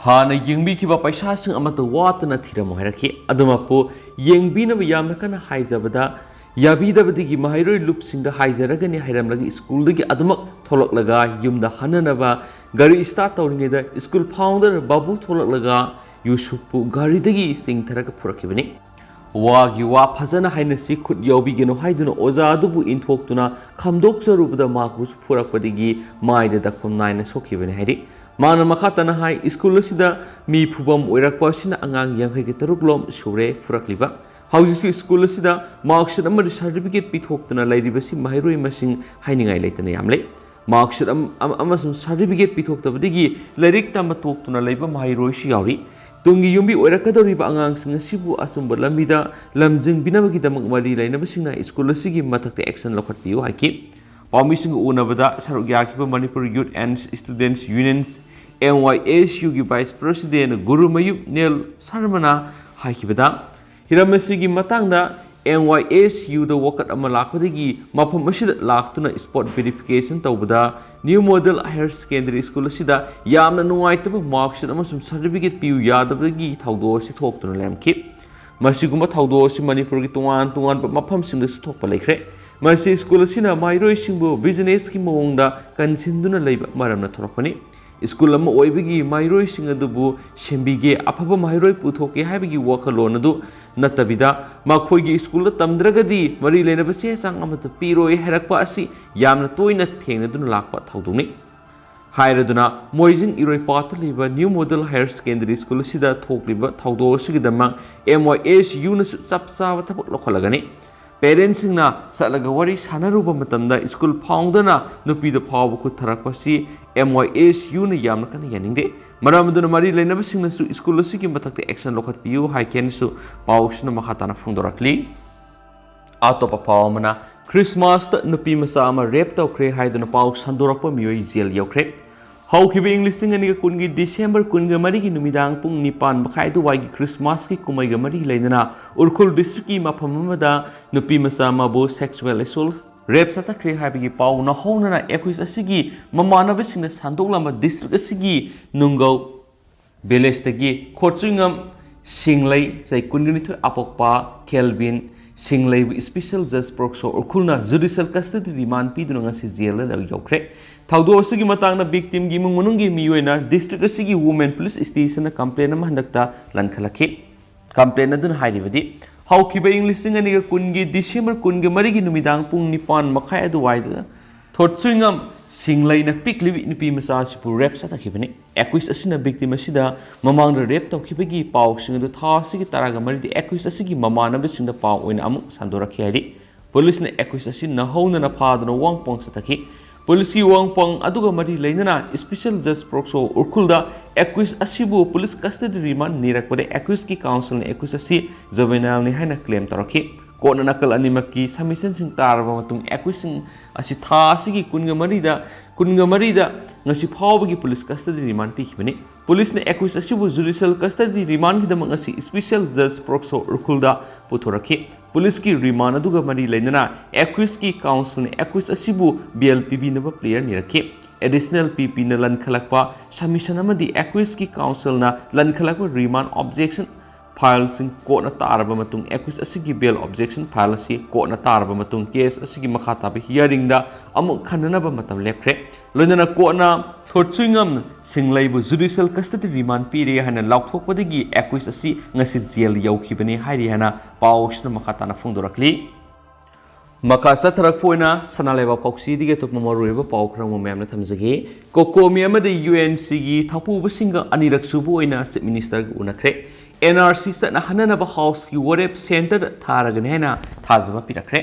ꯍꯥꯟꯅ ꯌꯦꯡꯕꯤꯈꯤꯕ ꯄꯩꯁꯥꯁꯤꯡ ꯑꯃꯠꯇ ꯋꯥꯠꯇꯅ ꯊꯤꯔꯝꯃꯨ ꯍꯥꯏꯔꯛꯈꯤ꯫ ꯑꯗꯨꯃꯛꯄꯨ ꯌꯦꯡꯕꯤꯅꯕ ꯌꯥꯝꯅ ꯀꯟꯅ ꯍꯥꯏꯖꯕꯗ, ꯌꯥꯕꯤꯗꯕꯗꯒꯤ ꯃꯍꯩꯔꯣꯏ ꯂꯨꯞꯁꯤꯡꯗ ꯍꯥꯏꯖꯔꯒꯅꯤ ꯍꯥꯏꯔꯝꯂꯒ ꯁ꯭ꯀꯨꯜꯗꯒꯤ ꯑꯗꯨꯃꯛ ꯊꯣꯛꯂꯛꯂꯒ ꯌꯨꯝꯗ ꯍꯟꯅꯅꯕ ꯒꯥꯔꯤ start ꯇꯧꯔꯤꯉꯩꯗ ꯁ꯭ꯀꯨꯜ founder ꯕꯥꯕꯨ ꯊꯣꯛꯂꯛꯂꯒ ꯌꯨꯁꯨꯞꯄꯨ ꯒꯥꯔꯤꯗꯒꯤ ꯆꯤꯡꯊꯔꯒ ꯄꯨꯔꯛꯈꯤꯕꯅꯤ꯫ "ꯋꯥꯒꯤ ꯋꯥ ꯐꯖꯅ ꯍꯥꯏꯅꯁꯤ, ꯈꯨꯠ ꯌꯥꯎꯕꯤꯒꯅꯨ" ꯍꯥꯏꯗꯨꯅ ꯑꯣꯖꯥ ꯑꯗꯨꯕꯨ ꯏꯟꯊꯣꯛꯇꯨꯅ ꯈꯥꯝꯗꯣꯛꯆꯔꯨꯕꯗ ꯃꯍꯥꯛꯄꯨꯁꯨ ꯐꯨꯔꯛꯄꯗꯒꯤ ꯃꯥꯏꯗ ꯗꯛꯐꯝ ꯅꯥꯏꯅ ꯁꯣꯛꯈꯤꯕꯅꯤ ꯍꯥꯏꯔꯤ꯫ ꯃꯥꯅ ꯃꯈꯥ ꯇꯥꯅ ꯍꯥꯏ, ꯁ꯭ꯀꯨꯜ ꯑꯁꯤꯗ ꯃꯤ ꯐꯨꯐꯝ ꯑꯣꯏꯔꯛꯄ ꯑꯁꯤꯅ ꯑꯉꯥꯡ ꯌꯥꯡꯈꯩꯒ ꯇꯔꯨꯛ ꯂꯣꯝ ꯁꯨꯔꯦ ꯐꯨꯔꯛꯂꯤꯕ꯫ ꯍꯧꯖꯤꯛꯁꯨ ꯁ꯭ꯀꯨꯜ ꯑꯁꯤꯗ marksheet ꯑꯃꯗꯤ certificate ꯄꯤꯊꯣꯛꯇꯨꯅ ꯂꯩꯔꯤꯕꯁꯤ ꯃꯍꯩꯔꯣꯏ ꯃꯁꯤꯡ ꯍꯥꯏꯅꯤꯡꯉꯥꯏ ꯂꯩꯇꯅ ꯌꯥꯝꯂꯦ꯫ Marksheet ꯑꯃ-, ꯑꯃ-, ꯑꯃꯁꯨꯡ certificate ꯄꯤꯊꯣꯛꯇꯕꯗꯒꯤ ꯂꯥꯏꯔꯤꯛ ꯇꯝꯕ ꯇꯣꯛꯇꯨꯅ ꯂꯩꯕ ꯃꯍꯩꯔꯣꯏꯁꯨ ꯌꯥꯎꯔꯤ꯫ ꯇꯨꯡꯒꯤ ꯌꯨꯝꯕꯤ ꯑꯣꯏꯔꯛꯀꯗꯧꯔꯤꯕ ꯑꯉꯥꯡꯁꯤꯡ ꯑꯁꯤꯕꯨ ꯑꯆꯨꯝꯕ ꯂꯝꯕꯤꯗ ꯂꯝꯖꯤꯡꯕꯤꯅꯕꯒꯤꯗꯃꯛ ꯃꯔꯤ ꯂꯩꯅꯕꯁꯤꯡꯅ ꯁ꯭ꯀꯨꯜ ꯑꯁꯤꯒꯤ ꯃꯊꯛꯇ action ꯂꯧꯈꯠꯄꯤꯌꯨ ꯍꯥꯏꯈꯤ꯫ ꯄꯥꯎꯃꯤꯁꯤꯡꯒ ꯎꯅꯕꯗ ꯁꯔꯨꯛ ꯌꯥꯈꯤꯕ Manipur Youth and Students Unions, M Y S U ꯒꯤ vice president ꯒꯨꯔꯨꯃꯌꯨꯞ ꯅꯦꯜ ꯁꯔꯃꯅ ꯍꯥꯏꯈꯤꯕꯗ, ꯍꯤꯔꯝ ꯑꯁꯤꯒꯤ ꯃꯇꯥꯡꯗ M Y S U ꯗ ꯋꯥꯀꯠ ꯑꯃ ꯂꯥꯛꯄꯗꯒꯤ ꯃꯐꯝ ꯑꯁꯤꯗ ꯂꯥꯛꯇꯨꯅ spot verification ꯇꯧꯕꯗ New Model Higher Secondary School ꯑꯁꯤꯗ ꯌꯥꯝꯅ ꯅꯨꯡꯉꯥꯏꯇꯕ marksheet ꯑꯃꯁꯨꯡ certificate ꯄꯤꯌꯨ ꯌꯥꯗꯕꯒꯤ ꯊꯧꯗꯣꯛ ꯑꯁꯤ ꯊꯣꯛꯇꯨꯅ ꯂꯩꯔꯝꯈꯤ꯫ ꯃꯁꯤꯒꯨꯝꯕ ꯊꯧꯗꯣꯛ ꯑꯁꯤ ꯃꯅꯤꯄꯨꯔꯒꯤ ꯇꯣꯉꯥꯟ ꯇꯣꯉꯥꯟꯕ ꯃꯐꯝꯁꯤꯡꯗꯁꯨ ꯊꯣꯛꯄ ꯂꯩꯈ꯭ꯔꯦ꯫ ꯃꯁꯤ ꯁ꯭ꯀꯨꯜ ꯑꯁꯤꯅ ꯃꯍꯩꯔꯣꯏꯁꯤꯡꯕꯨ business ꯀꯤ ꯃꯑꯣꯡꯗ ꯀꯟꯁꯤꯟꯗꯨꯅ ꯂꯩꯕ ꯃꯔꯝꯅ ꯊꯣꯔꯛꯄꯅꯤ꯫ ꯁ꯭ꯀꯨꯜ ꯑꯃ ꯑꯣꯏꯕꯒꯤ ꯃꯍꯩꯔꯣꯏꯁꯤꯡ ꯑꯗꯨꯕꯨ ꯁꯦꯝꯕꯤꯒꯦ, ꯑꯐꯕ ꯃꯍꯩꯔꯣꯏ ꯄꯨꯊꯣꯛꯀꯦ ꯍꯥꯏꯕꯒꯤ ꯋꯥꯈꯜꯂꯣꯟ ꯑꯗꯨ ꯅꯠꯇꯕꯤꯗ, ꯃꯈꯣꯏꯒꯤ ꯁ꯭ꯀꯨꯜꯗ ꯇꯝꯗ꯭ꯔꯒꯗꯤ ꯃꯔꯤ ꯂꯩꯅꯕ ꯆꯦ ꯆꯥꯡ ꯑꯃꯠꯇ ꯄꯤꯔꯣꯏ ꯍꯥꯏꯔꯛꯄ ꯑꯁꯤ ꯌꯥꯝꯅ ꯇꯣꯏꯅ ꯊꯦꯡꯅꯗꯨꯅ ꯂꯥꯛꯄ ꯊꯧꯗꯣꯛꯅꯤ꯫ ꯍꯥꯏꯔꯗꯨꯅ, ꯃꯣꯏꯖꯤꯡ ꯏꯔꯣꯏꯄꯥꯠꯇ ꯂꯩꯕ New Model Higher Secondary School ꯑꯁꯤꯗ ꯊꯣꯛꯂꯤꯕ ꯊꯧꯗꯣꯛ ꯑꯁꯤꯒꯤꯗꯃꯛ M Y S U ꯅꯁꯨ ꯆꯞ ꯆꯥꯕ ꯊꯕꯛ ꯂꯧꯈꯠꯂꯒꯅꯤ꯫ Parents ꯁꯤꯡꯅ ꯆꯠꯂꯒ ꯋꯥꯔꯤ ꯁꯥꯟꯅꯔꯨꯕ ꯃꯇꯝꯗ ꯁ꯭ꯀꯨꯜ founder ꯅ ꯅꯨꯄꯤꯗ ꯐꯥꯎꯕ ꯈꯨꯠ ꯊꯥꯔꯛꯄꯁꯤ M Y S U ꯅ ꯌꯥꯝꯅ ꯀꯟꯅ ꯌꯥꯅꯤꯡꯗꯦ꯫ ꯃꯔꯝ ꯑꯗꯨꯅ ꯃꯔꯤ ꯂꯩꯅꯕꯁꯤꯡꯅꯁꯨ ꯁ꯭ꯀꯨꯜ ꯑꯁꯤꯒꯤ ꯃꯊꯛꯇ action ꯂꯧꯈꯠꯄꯤꯌꯨ ꯍꯥꯏꯈꯤ ꯍꯥꯏꯅꯁꯨ ꯄꯥꯎꯁꯤꯅ ꯃꯈꯥ ꯇꯥꯅ ꯐꯣꯡꯗꯣꯔꯛꯂꯤ꯫ ꯑꯇꯣꯞꯄ ꯄꯥꯎ ꯑꯃꯅ, Christmas ꯇ ꯅꯨꯄꯤ ꯃꯆꯥ ꯑꯃ rape ꯇꯧꯈ꯭ꯔꯦ ꯍꯥꯏꯗꯨꯅ ꯄꯥꯎ ꯁꯟꯗꯣꯔꯛꯄ ꯃꯤꯑꯣꯏ ꯖꯦꯜ ꯌꯧꯈ꯭ꯔꯦ꯫ ꯍꯧꯈꯤꯕ ꯏꯪ ꯂꯤꯁꯤꯡ ꯑꯅꯤꯒ ꯀꯨꯟꯒꯤ December ꯀꯨꯟꯒ ꯃꯔꯤꯒꯤ ꯅꯨꯃꯤꯗꯥꯡ ꯄꯨꯡ ꯅꯤꯄꯥꯟ ꯃꯈꯥꯏ ꯑꯗꯨꯋꯥꯏꯒꯤ Christmas ꯀꯤ ꯀꯨꯝꯍꯩꯒ ꯃꯔꯤ ꯂꯩꯅꯅ ꯎꯈ꯭ꯔꯨꯜ district ꯀꯤ ꯃꯐꯝ ꯑꯃꯗ ꯅꯨꯄꯤ ꯃꯆꯥ ꯑꯃꯕꯨ sexual assault, rape ꯆꯠꯊꯈ꯭ꯔꯦ ꯍꯥꯏꯕꯒꯤ ꯄꯥꯎ ꯅꯧꯍꯧꯅꯅ accused ꯑꯁꯤꯒꯤ ꯃꯃꯥꯟꯅꯕꯁꯤꯡꯅ ꯁꯟꯗꯣꯛꯂꯝꯕ district ꯑꯁꯤꯒꯤ ꯅꯨꯡꯒꯧ ꯚꯤꯂꯦꯖꯇꯒꯤ ꯈꯣꯠꯆꯨꯏꯉꯝ ꯁꯤꯡꯂꯩ, ꯆꯍꯤ ꯀꯨꯟꯒ ꯅꯤꯊꯣꯏ, ꯑꯄꯣꯛꯄ ꯀꯦꯜꯚꯤꯟ ꯁꯤꯡꯂꯩꯕꯨ special judge ꯄꯣꯛꯁꯣ ꯎꯈ꯭ꯔꯨꯜꯅ judicial custody remand ꯄꯤꯗꯨꯅ ꯉꯁꯤ ꯖꯦꯜꯗ ꯌꯧꯈ꯭ꯔꯦ꯫ ꯊꯧꯗꯣꯛ ꯑꯁꯤꯒꯤ ꯃꯇꯥꯡꯗ victimꯒꯤ ꯏꯃꯨꯡ ꯃꯅꯨꯡꯒꯤ ꯃꯤꯑꯣꯏꯅ district ꯑꯁꯤꯒꯤ women police stationꯗ complaint ꯑꯃ ꯍꯟꯗꯛꯇ ꯂꯟꯈꯠꯂꯛꯈꯤ꯫ Complaint ꯑꯗꯨꯅ ꯍꯥꯏꯔꯤꯕꯗꯤ, ꯍꯧꯈꯤꯕ ꯏꯪ ꯂꯤꯁꯤꯡ ꯑꯅꯤꯒ ꯀꯨꯟꯒꯤ December ꯀꯨꯟꯒ ꯃꯔꯤꯒꯤ ꯅꯨꯃꯤꯗꯥꯡ ꯄꯨꯡ ꯅꯤꯄꯥꯟ ꯃꯈꯥꯏ ꯑꯗꯨꯋꯥꯏꯗ ꯊꯣꯠꯁꯨꯏꯉꯝ ꯁꯤꯡꯂꯩꯅ ꯄꯤꯛꯂꯤꯕꯤ ꯅꯨꯄꯤ ꯃꯆꯥ ꯑꯁꯤꯕꯨ rape ꯆꯠꯊꯈꯤꯕꯅꯤ꯫ Accused ꯑꯁꯤꯅ victim ꯑꯁꯤꯗ ꯃꯃꯥꯡꯗ rape ꯇꯧꯈꯤꯕꯒꯤ ꯄꯥꯎꯁꯤꯡ ꯑꯗꯨ ꯊꯥ ꯑꯁꯤꯒꯤ ꯇꯔꯥꯒ ꯃꯔꯤꯗ accused ꯑꯁꯤꯒꯤ ꯃꯃꯥꯟꯅꯕꯁꯤꯡꯗ ꯄꯥꯎ ꯑꯣꯏꯅ ꯑꯃꯨꯛ ꯁꯟꯗꯣꯔꯛꯈꯤ ꯍꯥꯏꯔꯤ꯫ Policeꯅ accused ꯑꯁꯤ ꯅꯧꯍꯧꯅꯅ ꯐꯥꯗꯨꯅ ꯋꯥꯡꯄꯣꯡ ꯆꯠꯊꯈꯤ꯫ Policeꯀꯤ ꯋꯥꯡꯄꯣꯡ ꯑꯗꯨꯒ ꯃꯔꯤ ꯂꯩꯅꯅ special judge ꯄꯣꯛꯁꯣ ꯎꯈ꯭ꯔꯨꯜꯗ accused ꯑꯁꯤꯕꯨ police custody remand ꯅꯤꯔꯛꯄꯗ accusedꯀꯤ counselꯅ accused ꯑꯁꯤ juvenileꯅꯤ ꯍꯥꯏꯅ claim ꯇꯧꯔꯛꯈꯤ꯫ Courtꯅ ꯅꯥꯀꯜ ꯑꯅꯤꯃꯛꯀꯤ submissionꯁꯤꯡ ꯇꯥꯔꯕ ꯃꯇꯨꯡ accusedꯁꯤꯡ ꯑꯁꯤ ꯊꯥ ꯑꯁꯤꯒꯤ ꯀꯨꯟꯒ ꯃꯔꯤꯗ, ꯀꯨꯟꯒ ꯃꯔꯤꯗ ꯉꯁꯤ ꯐꯥꯎꯕꯒꯤ police custody remand ꯄꯤꯈꯤꯕꯅꯤ꯫ Policeꯅ accused ꯑꯁꯤꯕꯨ judicial custody remandꯒꯤꯗꯃꯛ ꯉꯁꯤ special judge ꯄꯣꯛꯁꯣ ꯎꯈ꯭ꯔꯨꯜꯗ ꯄꯨꯊꯣꯔꯛꯈꯤ꯫ Policeꯀꯤ remand ꯑꯗꯨꯒ ꯃꯔꯤ ꯂꯩꯅꯅ accusedꯀꯤ counselꯅ accused ꯑꯁꯤꯕꯨ bail ꯄꯤꯕꯤꯅꯕ prayer ꯅꯤꯔꯛꯈꯤ꯫ Additional PPꯅ ꯂꯟꯈꯠꯂꯛꯄ submission ꯑꯃꯗꯤ accusedꯀꯤ counselꯅ ꯂꯟꯈꯠꯂꯛꯄ remand objection fileꯁꯤꯡ courtꯅ ꯇꯥꯔꯕ ꯃꯇꯨꯡ accused ꯑꯁꯤꯒꯤ bail objection file ꯑꯁꯤ courtꯅ ꯇꯥꯔꯕ ꯃꯇꯨꯡ case ꯑꯁꯤꯒꯤ ꯃꯈꯥ ꯇꯥꯕ hearingꯗ ꯑꯃꯨꯛ ꯈꯟꯅꯅꯕ ꯃꯇꯝ ꯂꯦꯞꯈ꯭ꯔꯦ꯫ ꯂꯣꯏꯅꯅ courtꯅ ꯊꯣꯠꯁꯨꯏꯉꯝ ꯁꯤꯡꯂꯩꯕꯨ judicial custody remand ꯄꯤꯔꯦ ꯍꯥꯏꯅ ꯂꯥꯎꯊꯣꯛꯄꯗꯒꯤ accused ꯑꯁꯤ ꯉꯁꯤ ꯖꯦꯜ ꯌꯧꯈꯤꯕꯅꯤ ꯍꯥꯏꯔꯤ ꯍꯥꯏꯅ ꯄꯥꯎꯁꯤꯅ ꯃꯈꯥ ꯇꯥꯅ ꯐꯣꯡꯗꯣꯔꯛꯂꯤ꯫ ꯃꯈꯥ ꯆꯠꯊꯔꯛꯄ ꯑꯣꯏꯅ ꯁꯅꯥ ꯂꯩꯕꯥꯛ ꯄꯥꯎꯆꯦꯗꯒꯤ ꯑꯇꯣꯞꯄ ꯃꯔꯨꯑꯣꯏꯕ ꯄꯥꯎ ꯈꯔ ꯑꯃ ꯃꯌꯥꯝꯅ ꯊꯝꯖꯒꯦ꯫ COCOMI ꯑꯃꯗꯤ UNCꯒꯤ ꯊꯧꯄꯨꯕꯁꯤꯡꯒ ꯑꯅꯤꯔꯛ ꯁꯨꯕ ꯑꯣꯏꯅ Chief Ministerꯒ ꯎꯅꯈ꯭ꯔꯦ꯫ NRC ꯆꯠꯅꯍꯟꯅꯅꯕ Houseꯀꯤ ꯋꯥꯔꯦꯞ centreꯗ ꯊꯥꯔꯒꯅꯤ ꯍꯥꯏꯅ ꯊꯥꯖꯕ ꯄꯤꯔꯛꯈ꯭ꯔꯦ꯫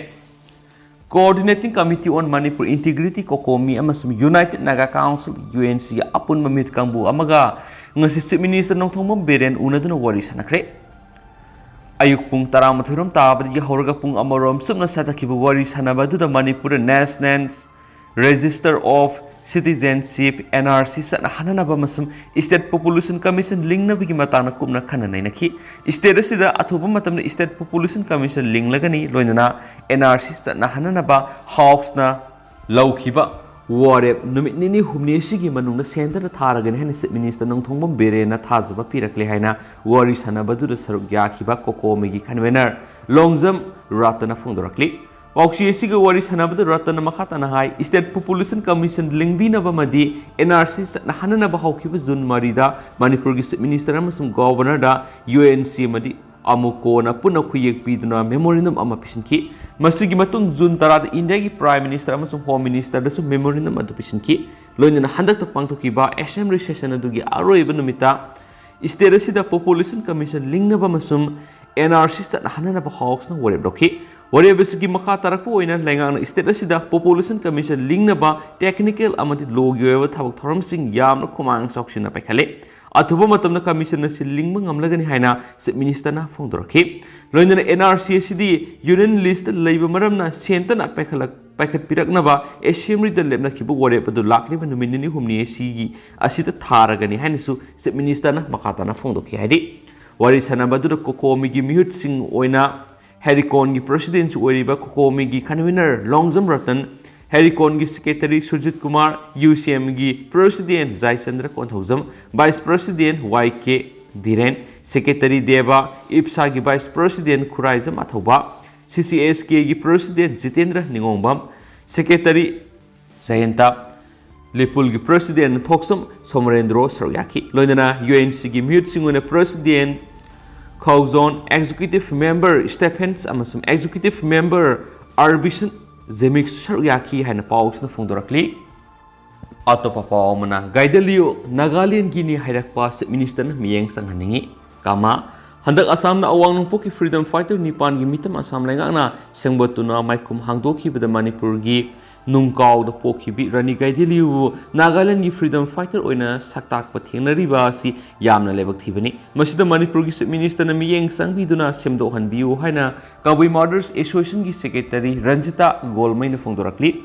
Coordinating Committee on Manipur Integrity, COCOMI, ꯑꯃꯁꯨꯡ United Naga Council, UNCꯒꯤ ꯑꯄꯨꯟꯕ ꯃꯤꯠ ꯀꯥꯡꯕꯨ ꯑꯃꯒ ꯉꯁꯤ Chief Minister ꯅꯣꯡꯊꯣꯝꯕꯝ ꯕꯤꯔꯦꯟ ꯎꯅꯗꯨꯅ ꯋꯥꯔꯤ ꯁꯥꯟꯅꯈ꯭ꯔꯦ꯫ ꯑꯌꯨꯛ ꯄꯨꯡ ꯇꯔꯥꯃꯥꯊꯣꯏ ꯔꯣꯝ ꯇꯥꯕꯗꯒꯤ ꯍꯧꯔꯒ ꯄꯨꯡ ꯑꯃ ꯔꯣꯝ ꯆꯨꯞꯅ ꯆꯠꯊꯈꯤꯕ ꯋꯥꯔꯤ ꯁꯥꯟꯅꯕ ꯑꯗꯨꯗ ꯃꯅꯤꯄꯨꯔꯗ National Register of Citizenship, NRC, ꯆꯠꯅꯍꯟꯅꯅꯕ ꯑꯃꯁꯨꯡ State Population Commission ꯂꯤꯡꯅꯕꯒꯤ ꯃꯇꯥꯡꯗ ꯀꯨꯞꯅ ꯈꯟꯅ ꯅꯩꯅꯈꯤ꯫ State ꯑꯁꯤꯗ ꯑꯊꯨꯕ ꯃꯇꯝꯗ State Population Commission ꯂꯤꯡꯂꯒꯅꯤ, ꯂꯣꯏꯅꯅ NRC ꯆꯠꯅꯍꯟꯅꯅꯕ Houseꯅ ꯂꯧꯈꯤꯕ ꯋꯥꯔꯦꯞ ꯅꯨꯃꯤꯠ ꯅꯤꯅꯤ ꯍꯨꯝꯅꯤ ꯑꯁꯤꯒꯤ ꯃꯅꯨꯡꯗ ꯁꯦꯟꯗꯅ ꯊꯥꯔꯒꯅꯤ ꯍꯥꯏꯅ Chief Minister ꯅꯣꯡꯊꯣꯝꯕꯝ ꯕꯤꯔꯦꯟꯅ ꯊꯥꯖꯕ ꯄꯤꯔꯛꯂꯦ ꯍꯥꯏꯅ ꯋꯥꯔꯤ ꯁꯥꯟꯅꯕꯗꯨꯗ ꯁꯔꯨꯛ ꯌꯥꯈꯤꯕ COCOMIꯒꯤ convener ꯂꯣꯡꯖꯝ ꯔꯇꯟꯅ ꯐꯣꯡꯗꯣꯔꯛꯂꯤ꯫ ꯄꯥꯎꯆꯦ ꯑꯁꯤꯒ ꯋꯥꯔꯤ ꯁꯥꯟꯅꯕꯗ ꯔꯇꯟꯅ ꯃꯈꯥ ꯇꯥꯅ ꯍꯥꯏ, State Population Commission ꯂꯤꯡꯕꯤꯅꯕ ꯑꯃꯗꯤ NRC ꯆꯠꯅꯍꯟꯅꯅꯕ ꯍꯧꯈꯤꯕ ꯖꯨꯟ ꯃꯔꯤꯗ ꯃꯅꯤꯄꯨꯔꯒꯤ Chief Minister ꯑꯃꯁꯨꯡ Governorꯗ UNC ꯑꯃꯗꯤ ꯑꯃꯨꯀꯣꯅ ꯄꯨꯟꯅ ꯈꯨꯌꯦꯛ ꯄꯤꯗꯨꯅ memorandum ꯑꯃ ꯄꯤꯁꯤꯟꯈꯤ꯫ ꯃꯁꯤꯒꯤ ꯃꯇꯨꯡ ꯖꯨꯟ ꯇꯔꯥꯗ ꯏꯟꯗꯤꯌꯥꯒꯤ Prime Minister ꯑꯃꯁꯨꯡ Home Ministerꯗꯁꯨ memorandum ꯑꯗꯨ ꯄꯤꯁꯤꯟꯈꯤ꯫ ꯂꯣꯏꯅꯅ ꯍꯟꯗꯛꯇ ꯄꯥꯡꯊꯣꯛꯈꯤꯕ Assembly session ꯑꯗꯨꯒꯤ ꯑꯔꯣꯏꯕ ꯅꯨꯃꯤꯠꯇ state ꯑꯁꯤꯗ Population Commission ꯂꯤꯡꯅꯕ ꯑꯃꯁꯨꯡ NRC ꯆꯠꯅꯍꯟꯅꯅꯕ ꯍꯥꯎꯛꯁꯅ ꯋꯥꯔꯦꯞ ꯂꯧꯈꯤ꯫ ꯋꯥꯔꯦꯞ ꯑꯁꯤꯒꯤ ꯃꯈꯥ ꯇꯥꯔꯛꯄ ꯑꯣꯏꯅ ꯂꯩꯉꯥꯛꯅ state ꯑꯁꯤꯗ Population Commission ꯂꯤꯡꯅꯕ technical ꯑꯃꯗꯤ lawꯒꯤ ꯑꯣꯏꯕ ꯊꯕꯛ ꯊꯧꯔꯝꯁꯤꯡ ꯌꯥꯝꯅ ꯈꯨꯃꯥꯡ ꯆꯥꯎꯁꯤꯟꯅ ꯄꯥꯏꯈꯠꯂꯦ꯫ ꯑꯊꯨꯕ ꯃꯇꯝꯗ commission ꯑꯁꯤ ꯂꯤꯡꯕ ꯉꯝꯂꯒꯅꯤ ꯍꯥꯏꯅ Chief Ministerꯅ ꯐꯣꯡꯗꯣꯔꯛꯈꯤ꯫ ꯂꯣꯏꯅꯅ NRC ꯑꯁꯤꯗꯤ union listꯇ ꯂꯩꯕ ꯃꯔꯝꯅ ꯁꯦꯟꯇꯅ ꯄꯥꯏꯈꯠꯂꯛ-, ꯄꯥꯏꯈꯠꯄꯤꯔꯛꯅꯕ Assemblyꯗ ꯂꯦꯞꯅꯈꯤꯕ ꯋꯥꯔꯦꯞ ꯑꯗꯨ ꯂꯥꯛꯂꯤꯕ ꯅꯨꯃꯤꯠ ꯅꯤꯅꯤ ꯍꯨꯝꯅꯤ ꯑꯁꯤꯒꯤ ꯑꯁꯤꯗ ꯊꯥꯔꯒꯅꯤ ꯍꯥꯏꯅꯁꯨ Chief Ministerꯅ ꯃꯈꯥ ꯇꯥꯅ ꯐꯣꯡꯗꯣꯛꯈꯤ ꯍꯥꯏꯔꯤ꯫ ꯋꯥꯔꯤ ꯁꯥꯟꯅꯕ ꯑꯗꯨꯗ COCOMIꯒꯤ ꯃꯤꯍꯨꯠꯁꯤꯡ ꯑꯣꯏꯅ ꯍꯦꯔꯤꯀꯣꯟꯒꯤ Presidentꯁꯨ ꯑꯣꯏꯔꯤꯕ COCOMIꯒꯤ convener Longjam Ratan, ꯍꯦꯔꯤꯀꯣꯟꯒꯤ Secretary Surjit Kumar, UCMꯒꯤ President ꯖꯥꯏꯆꯟꯗ꯭ꯔ Konthoujam, Vice President ꯋꯥꯏ ꯀꯦ ꯙꯤꯔꯦꯟ, Secretary ꯗꯦꯕ, IPSAꯒꯤ Vice President Khuraijam ꯑꯊꯧꯕ, CCSKꯒꯤ President Jitendra ꯅꯤꯉꯣꯝꯕꯝ, Secretary ꯖꯌꯟꯇ, ꯂꯤꯄꯨꯜꯒꯤ President ꯊꯣꯛꯆꯝ ꯁꯣꯃꯔꯦꯟꯗ꯭ꯔꯣ ꯁꯔꯨꯛ ꯌꯥꯈꯤ꯫ ꯂꯣꯏꯅꯅ UNCꯒꯤ ꯃꯤꯍꯨꯠꯁꯤꯡ ꯑꯣꯏꯅ President ꯈꯧꯖꯣꯟ, Executive Member ꯁ꯭ꯇꯦꯐꯦꯟꯁ ꯑꯃꯁꯨꯡ Executive Member ꯑꯥꯔꯕꯤꯁꯟ ꯖꯦꯃꯤꯛꯁ ꯁꯔꯨꯛ ꯌꯥꯈꯤ ꯍꯥꯏꯅ ꯄꯥꯎꯁꯤꯅ ꯐꯣꯡꯗꯣꯔꯛꯂꯤ꯫ ꯑꯇꯣꯞꯄ ꯄꯥꯎ ꯑꯃꯅ, ꯒꯥꯏꯗꯂꯤꯌꯨ ꯅꯥꯒꯥꯂꯦꯟꯗꯒꯤꯅꯤ ꯍꯥꯏꯔꯛꯄ Chief Ministerꯅ ꯃꯤꯠꯌꯦꯡ ꯆꯪꯍꯟꯅꯤꯡꯏ, ꯀꯃꯥ, ꯍꯟꯗꯛ ꯑꯁꯥꯝꯅ ꯑꯋꯥꯡ ꯅꯣꯡꯄꯣꯛꯀꯤ freedom fighter ꯅꯤꯄꯥꯟꯒꯤ ꯃꯤꯇꯝ ꯑꯁꯥꯝ ꯂꯩꯉꯥꯛꯅ ꯁꯦꯡꯗꯣꯛꯇꯨꯅ ꯃꯥꯏꯈꯨꯝ ꯍꯥꯡꯗꯣꯛꯈꯤꯕꯗ ꯃꯅꯤꯄꯨꯔꯒꯤ ꯅꯨꯡꯀꯥꯎꯗ ꯄꯣꯛꯈꯤꯕꯤ ꯔꯥꯅꯤ ꯒꯥꯏꯗꯤꯂꯤꯌꯨꯕꯨ ꯅꯥꯒꯥꯂꯦꯟꯗꯒꯤ freedom fighter ꯑꯣꯏꯅ ꯁꯛꯇꯥꯛꯄ ꯊꯦꯡꯅꯔꯤꯕ ꯑꯁꯤ ꯌꯥꯝꯅ ꯂꯥꯏꯕꯛ ꯊꯤꯕꯅꯤ꯫ ꯃꯁꯤꯗ ꯃꯅꯤꯄꯨꯔꯒꯤ Chief Ministerꯅ ꯃꯤꯠꯌꯦꯡ ꯆꯪꯕꯤꯗꯨꯅ ꯁꯦꯝꯗꯣꯛꯍꯟꯕꯤꯌꯨ ꯍꯥꯏꯅ ꯀꯕꯨꯏ Martyrs Associationꯒꯤ Secretary ꯔꯟꯖꯤꯇꯥ ꯒꯣꯜꯃꯩꯅ ꯐꯣꯡꯗꯣꯔꯛꯂꯤ꯫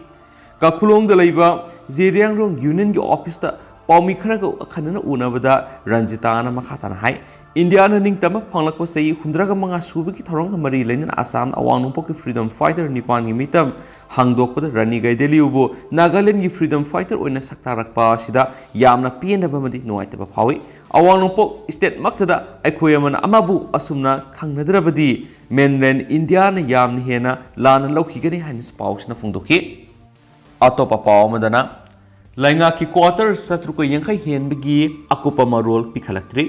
ꯀꯥꯈꯨꯂꯣꯡꯗ ꯂꯩꯕ ꯖꯤꯔꯤꯌꯥꯡꯔꯣꯡ Unionꯒꯤ officeꯇ ꯄꯥꯎꯃꯤ ꯈꯔꯒ ꯑꯈꯟꯅꯅ ꯎꯅꯕꯗ ꯔꯟꯖꯤꯇꯥꯅ ꯃꯈꯥ ꯇꯥꯅ ꯍꯥꯏ, ꯏꯟꯗꯤꯌꯥꯅ ꯅꯤꯡꯇꯝꯕ ꯐꯪꯂꯛꯄ ꯆꯍꯤ ꯍꯨꯝꯗ꯭ꯔꯥꯒ ꯃꯉꯥ ꯁꯨꯕꯒꯤ ꯊꯧꯔꯝꯒ ꯃꯔꯤ ꯂꯩꯅꯅ ꯑꯁꯥꯝꯗ ꯑꯋꯥꯡ ꯅꯣꯡꯄꯣꯛꯀꯤ freedom fighter ꯅꯤꯄꯥꯟꯒꯤ ꯃꯤꯇꯝ ꯍꯥꯡꯗꯣꯛꯄꯗ ꯔꯥꯅꯤ ꯒꯥꯏꯗꯦꯂꯤꯌꯨꯕꯨ ꯅꯥꯒꯥꯂꯦꯟꯗꯒꯤ freedom fighter ꯑꯣꯏꯅ ꯁꯛ ꯇꯥꯔꯛꯄ ꯑꯁꯤꯗ ꯌꯥꯝꯅ ꯄꯦꯟꯗꯕ ꯑꯃꯗꯤ ꯅꯨꯡꯉꯥꯏꯇꯕ ꯐꯥꯎꯏ꯫ ꯑꯋꯥꯡ ꯅꯣꯡꯄꯣꯛ state ꯃꯛꯇꯗ ꯑꯩꯈꯣꯏ ꯑꯃꯅ ꯑꯃꯕꯨ ꯑꯁꯨꯝꯅ ꯈꯪꯅꯗ꯭ꯔꯕꯗꯤ mainland ꯏꯟꯗꯤꯌꯥꯅ ꯌꯥꯝꯅ ꯍꯦꯟꯅ ꯂꯥꯟꯅ ꯂꯧꯈꯤꯒꯅꯤ ꯍꯥꯏꯅꯁꯨ ꯄꯥꯎꯁꯤꯅ ꯐꯣꯡꯗꯣꯛꯈꯤ꯫ ꯑꯇꯣꯞꯄ ꯄꯥꯎ ꯑꯃꯗꯅ, ꯂꯩꯉꯥꯛꯀꯤ quarter ꯆꯥꯇ꯭ꯔꯨꯛꯀ ꯌꯥꯡꯈꯩ ꯍꯦꯟꯕꯒꯤ ꯑꯀꯨꯞꯄ ꯃꯔꯣꯜ ꯄꯤꯈꯠꯂꯛꯇ꯭ꯔꯤ꯫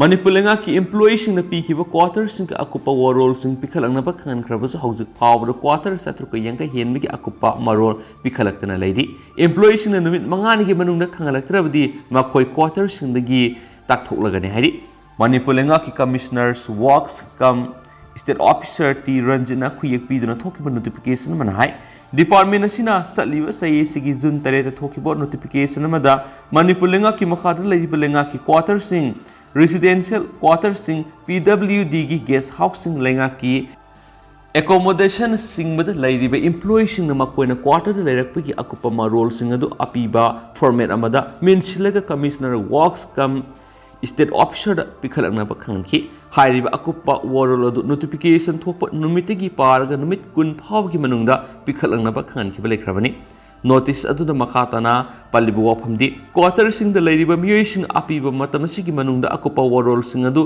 ꯃꯅꯤꯄꯨꯔ ꯂꯩꯉꯥꯛꯀꯤ employeeꯁꯤꯡꯅ ꯄꯤꯈꯤꯕ quarterꯁꯤꯡꯒꯤ ꯑꯀꯨꯞꯄ ꯋꯥꯔꯣꯜꯁꯤꯡ ꯄꯤꯈꯠꯂꯛꯅꯕ ꯈꯪꯍꯟꯈ꯭ꯔꯕꯁꯨ, ꯍꯧꯖꯤꯛ ꯐꯥꯎꯕꯗ quarter ꯆꯥꯇ꯭ꯔꯨꯛꯀ ꯌꯥꯡꯈꯩ ꯍꯦꯟꯕꯒꯤ ꯑꯀꯨꯞꯄ ꯃꯔꯣꯜ ꯄꯤꯈꯠꯂꯛꯇꯅ ꯂꯩꯔꯤ꯫ Employeeꯁꯤꯡꯅ ꯅꯨꯃꯤꯠ ꯃꯉꯥꯅꯤꯒꯤ ꯃꯅꯨꯡꯗ ꯈꯪꯍꯜꯂꯛꯇ꯭ꯔꯕꯗꯤ ꯃꯈꯣꯏ quarterꯁꯤꯡꯗꯒꯤ ꯇꯥꯛꯊꯣꯛꯂꯒꯅꯤ ꯍꯥꯏꯔꯤ꯫ ꯃꯅꯤꯄꯨꯔ ꯂꯩꯉꯥꯛꯀꯤ commissioners works cum state officer T ꯔꯟꯖꯤꯠꯅ ꯈꯨꯌꯦꯛ ꯄꯤꯗꯨꯅ ꯊꯣꯛꯈꯤꯕ notification ꯑꯃꯅ ꯍꯥꯏ, department ꯑꯁꯤꯅ ꯆꯠꯂꯤꯕ ꯆꯍꯤ ꯑꯁꯤꯒꯤ June ꯇꯔꯦꯠꯇ ꯊꯣꯛꯈꯤꯕ notification ꯑꯃꯗ ꯃꯅꯤꯄꯨꯔ ꯂꯩꯉꯥꯛꯀꯤ ꯃꯈꯥꯗ ꯂꯩꯔꯤꯕ ꯂꯩꯉꯥꯛꯀꯤ quarterꯁꯤꯡ, residential quarterꯁꯤꯡ, ꯄꯤ ꯗꯕ꯭ꯂꯤꯌꯨ ꯗꯤꯒꯤ guest houseꯁꯤꯡ, ꯂꯩꯉꯥꯛꯀꯤ accommodationꯁꯤꯡꯕꯗ ꯂꯩꯔꯤꯕ employeeꯁꯤꯡꯅ ꯃꯈꯣꯏꯅ quarterꯗ ꯂꯩꯔꯛꯄꯒꯤ ꯑꯀꯨꯞꯄ ꯃꯔꯣꯜꯁꯤꯡ ꯑꯗꯨ ꯑꯄꯤꯕ format ꯑꯃꯗ ꯃꯦꯟꯁꯤꯜꯂꯒ commissioner works cum state officerꯗ ꯄꯤꯈꯠꯂꯛꯅꯕ ꯈꯪꯍꯟꯈꯤ꯫ ꯍꯥꯏꯔꯤꯕ ꯑꯀꯨꯞꯄ ꯋꯥꯔꯣꯜ ꯑꯗꯨ notification ꯊꯣꯛꯄ ꯅꯨꯃꯤꯠꯇꯒꯤ ꯄꯥꯔꯒ ꯅꯨꯃꯤꯠ ꯀꯨꯟ ꯐꯥꯎꯕꯒꯤ ꯃꯅꯨꯡꯗ ꯄꯤꯈꯠꯂꯛꯅꯕ ꯈꯪꯍꯟꯈꯤꯕ ꯂꯩꯈ꯭ꯔꯕꯅꯤ꯫ Notice ꯑꯗꯨꯗ ꯃꯈꯥ ꯇꯥꯅ ꯄꯜꯂꯤꯕ ꯋꯥꯐꯝꯗꯤ, quarterꯁꯤꯡꯗ ꯂꯩꯔꯤꯕ ꯃꯤꯑꯣꯏꯁꯤꯡꯅ ꯑꯄꯤꯕ ꯃꯇꯝ ꯑꯁꯤꯒꯤ ꯃꯅꯨꯡꯗ ꯑꯀꯨꯞꯄ ꯋꯥꯔꯣꯜꯁꯤꯡ ꯑꯗꯨ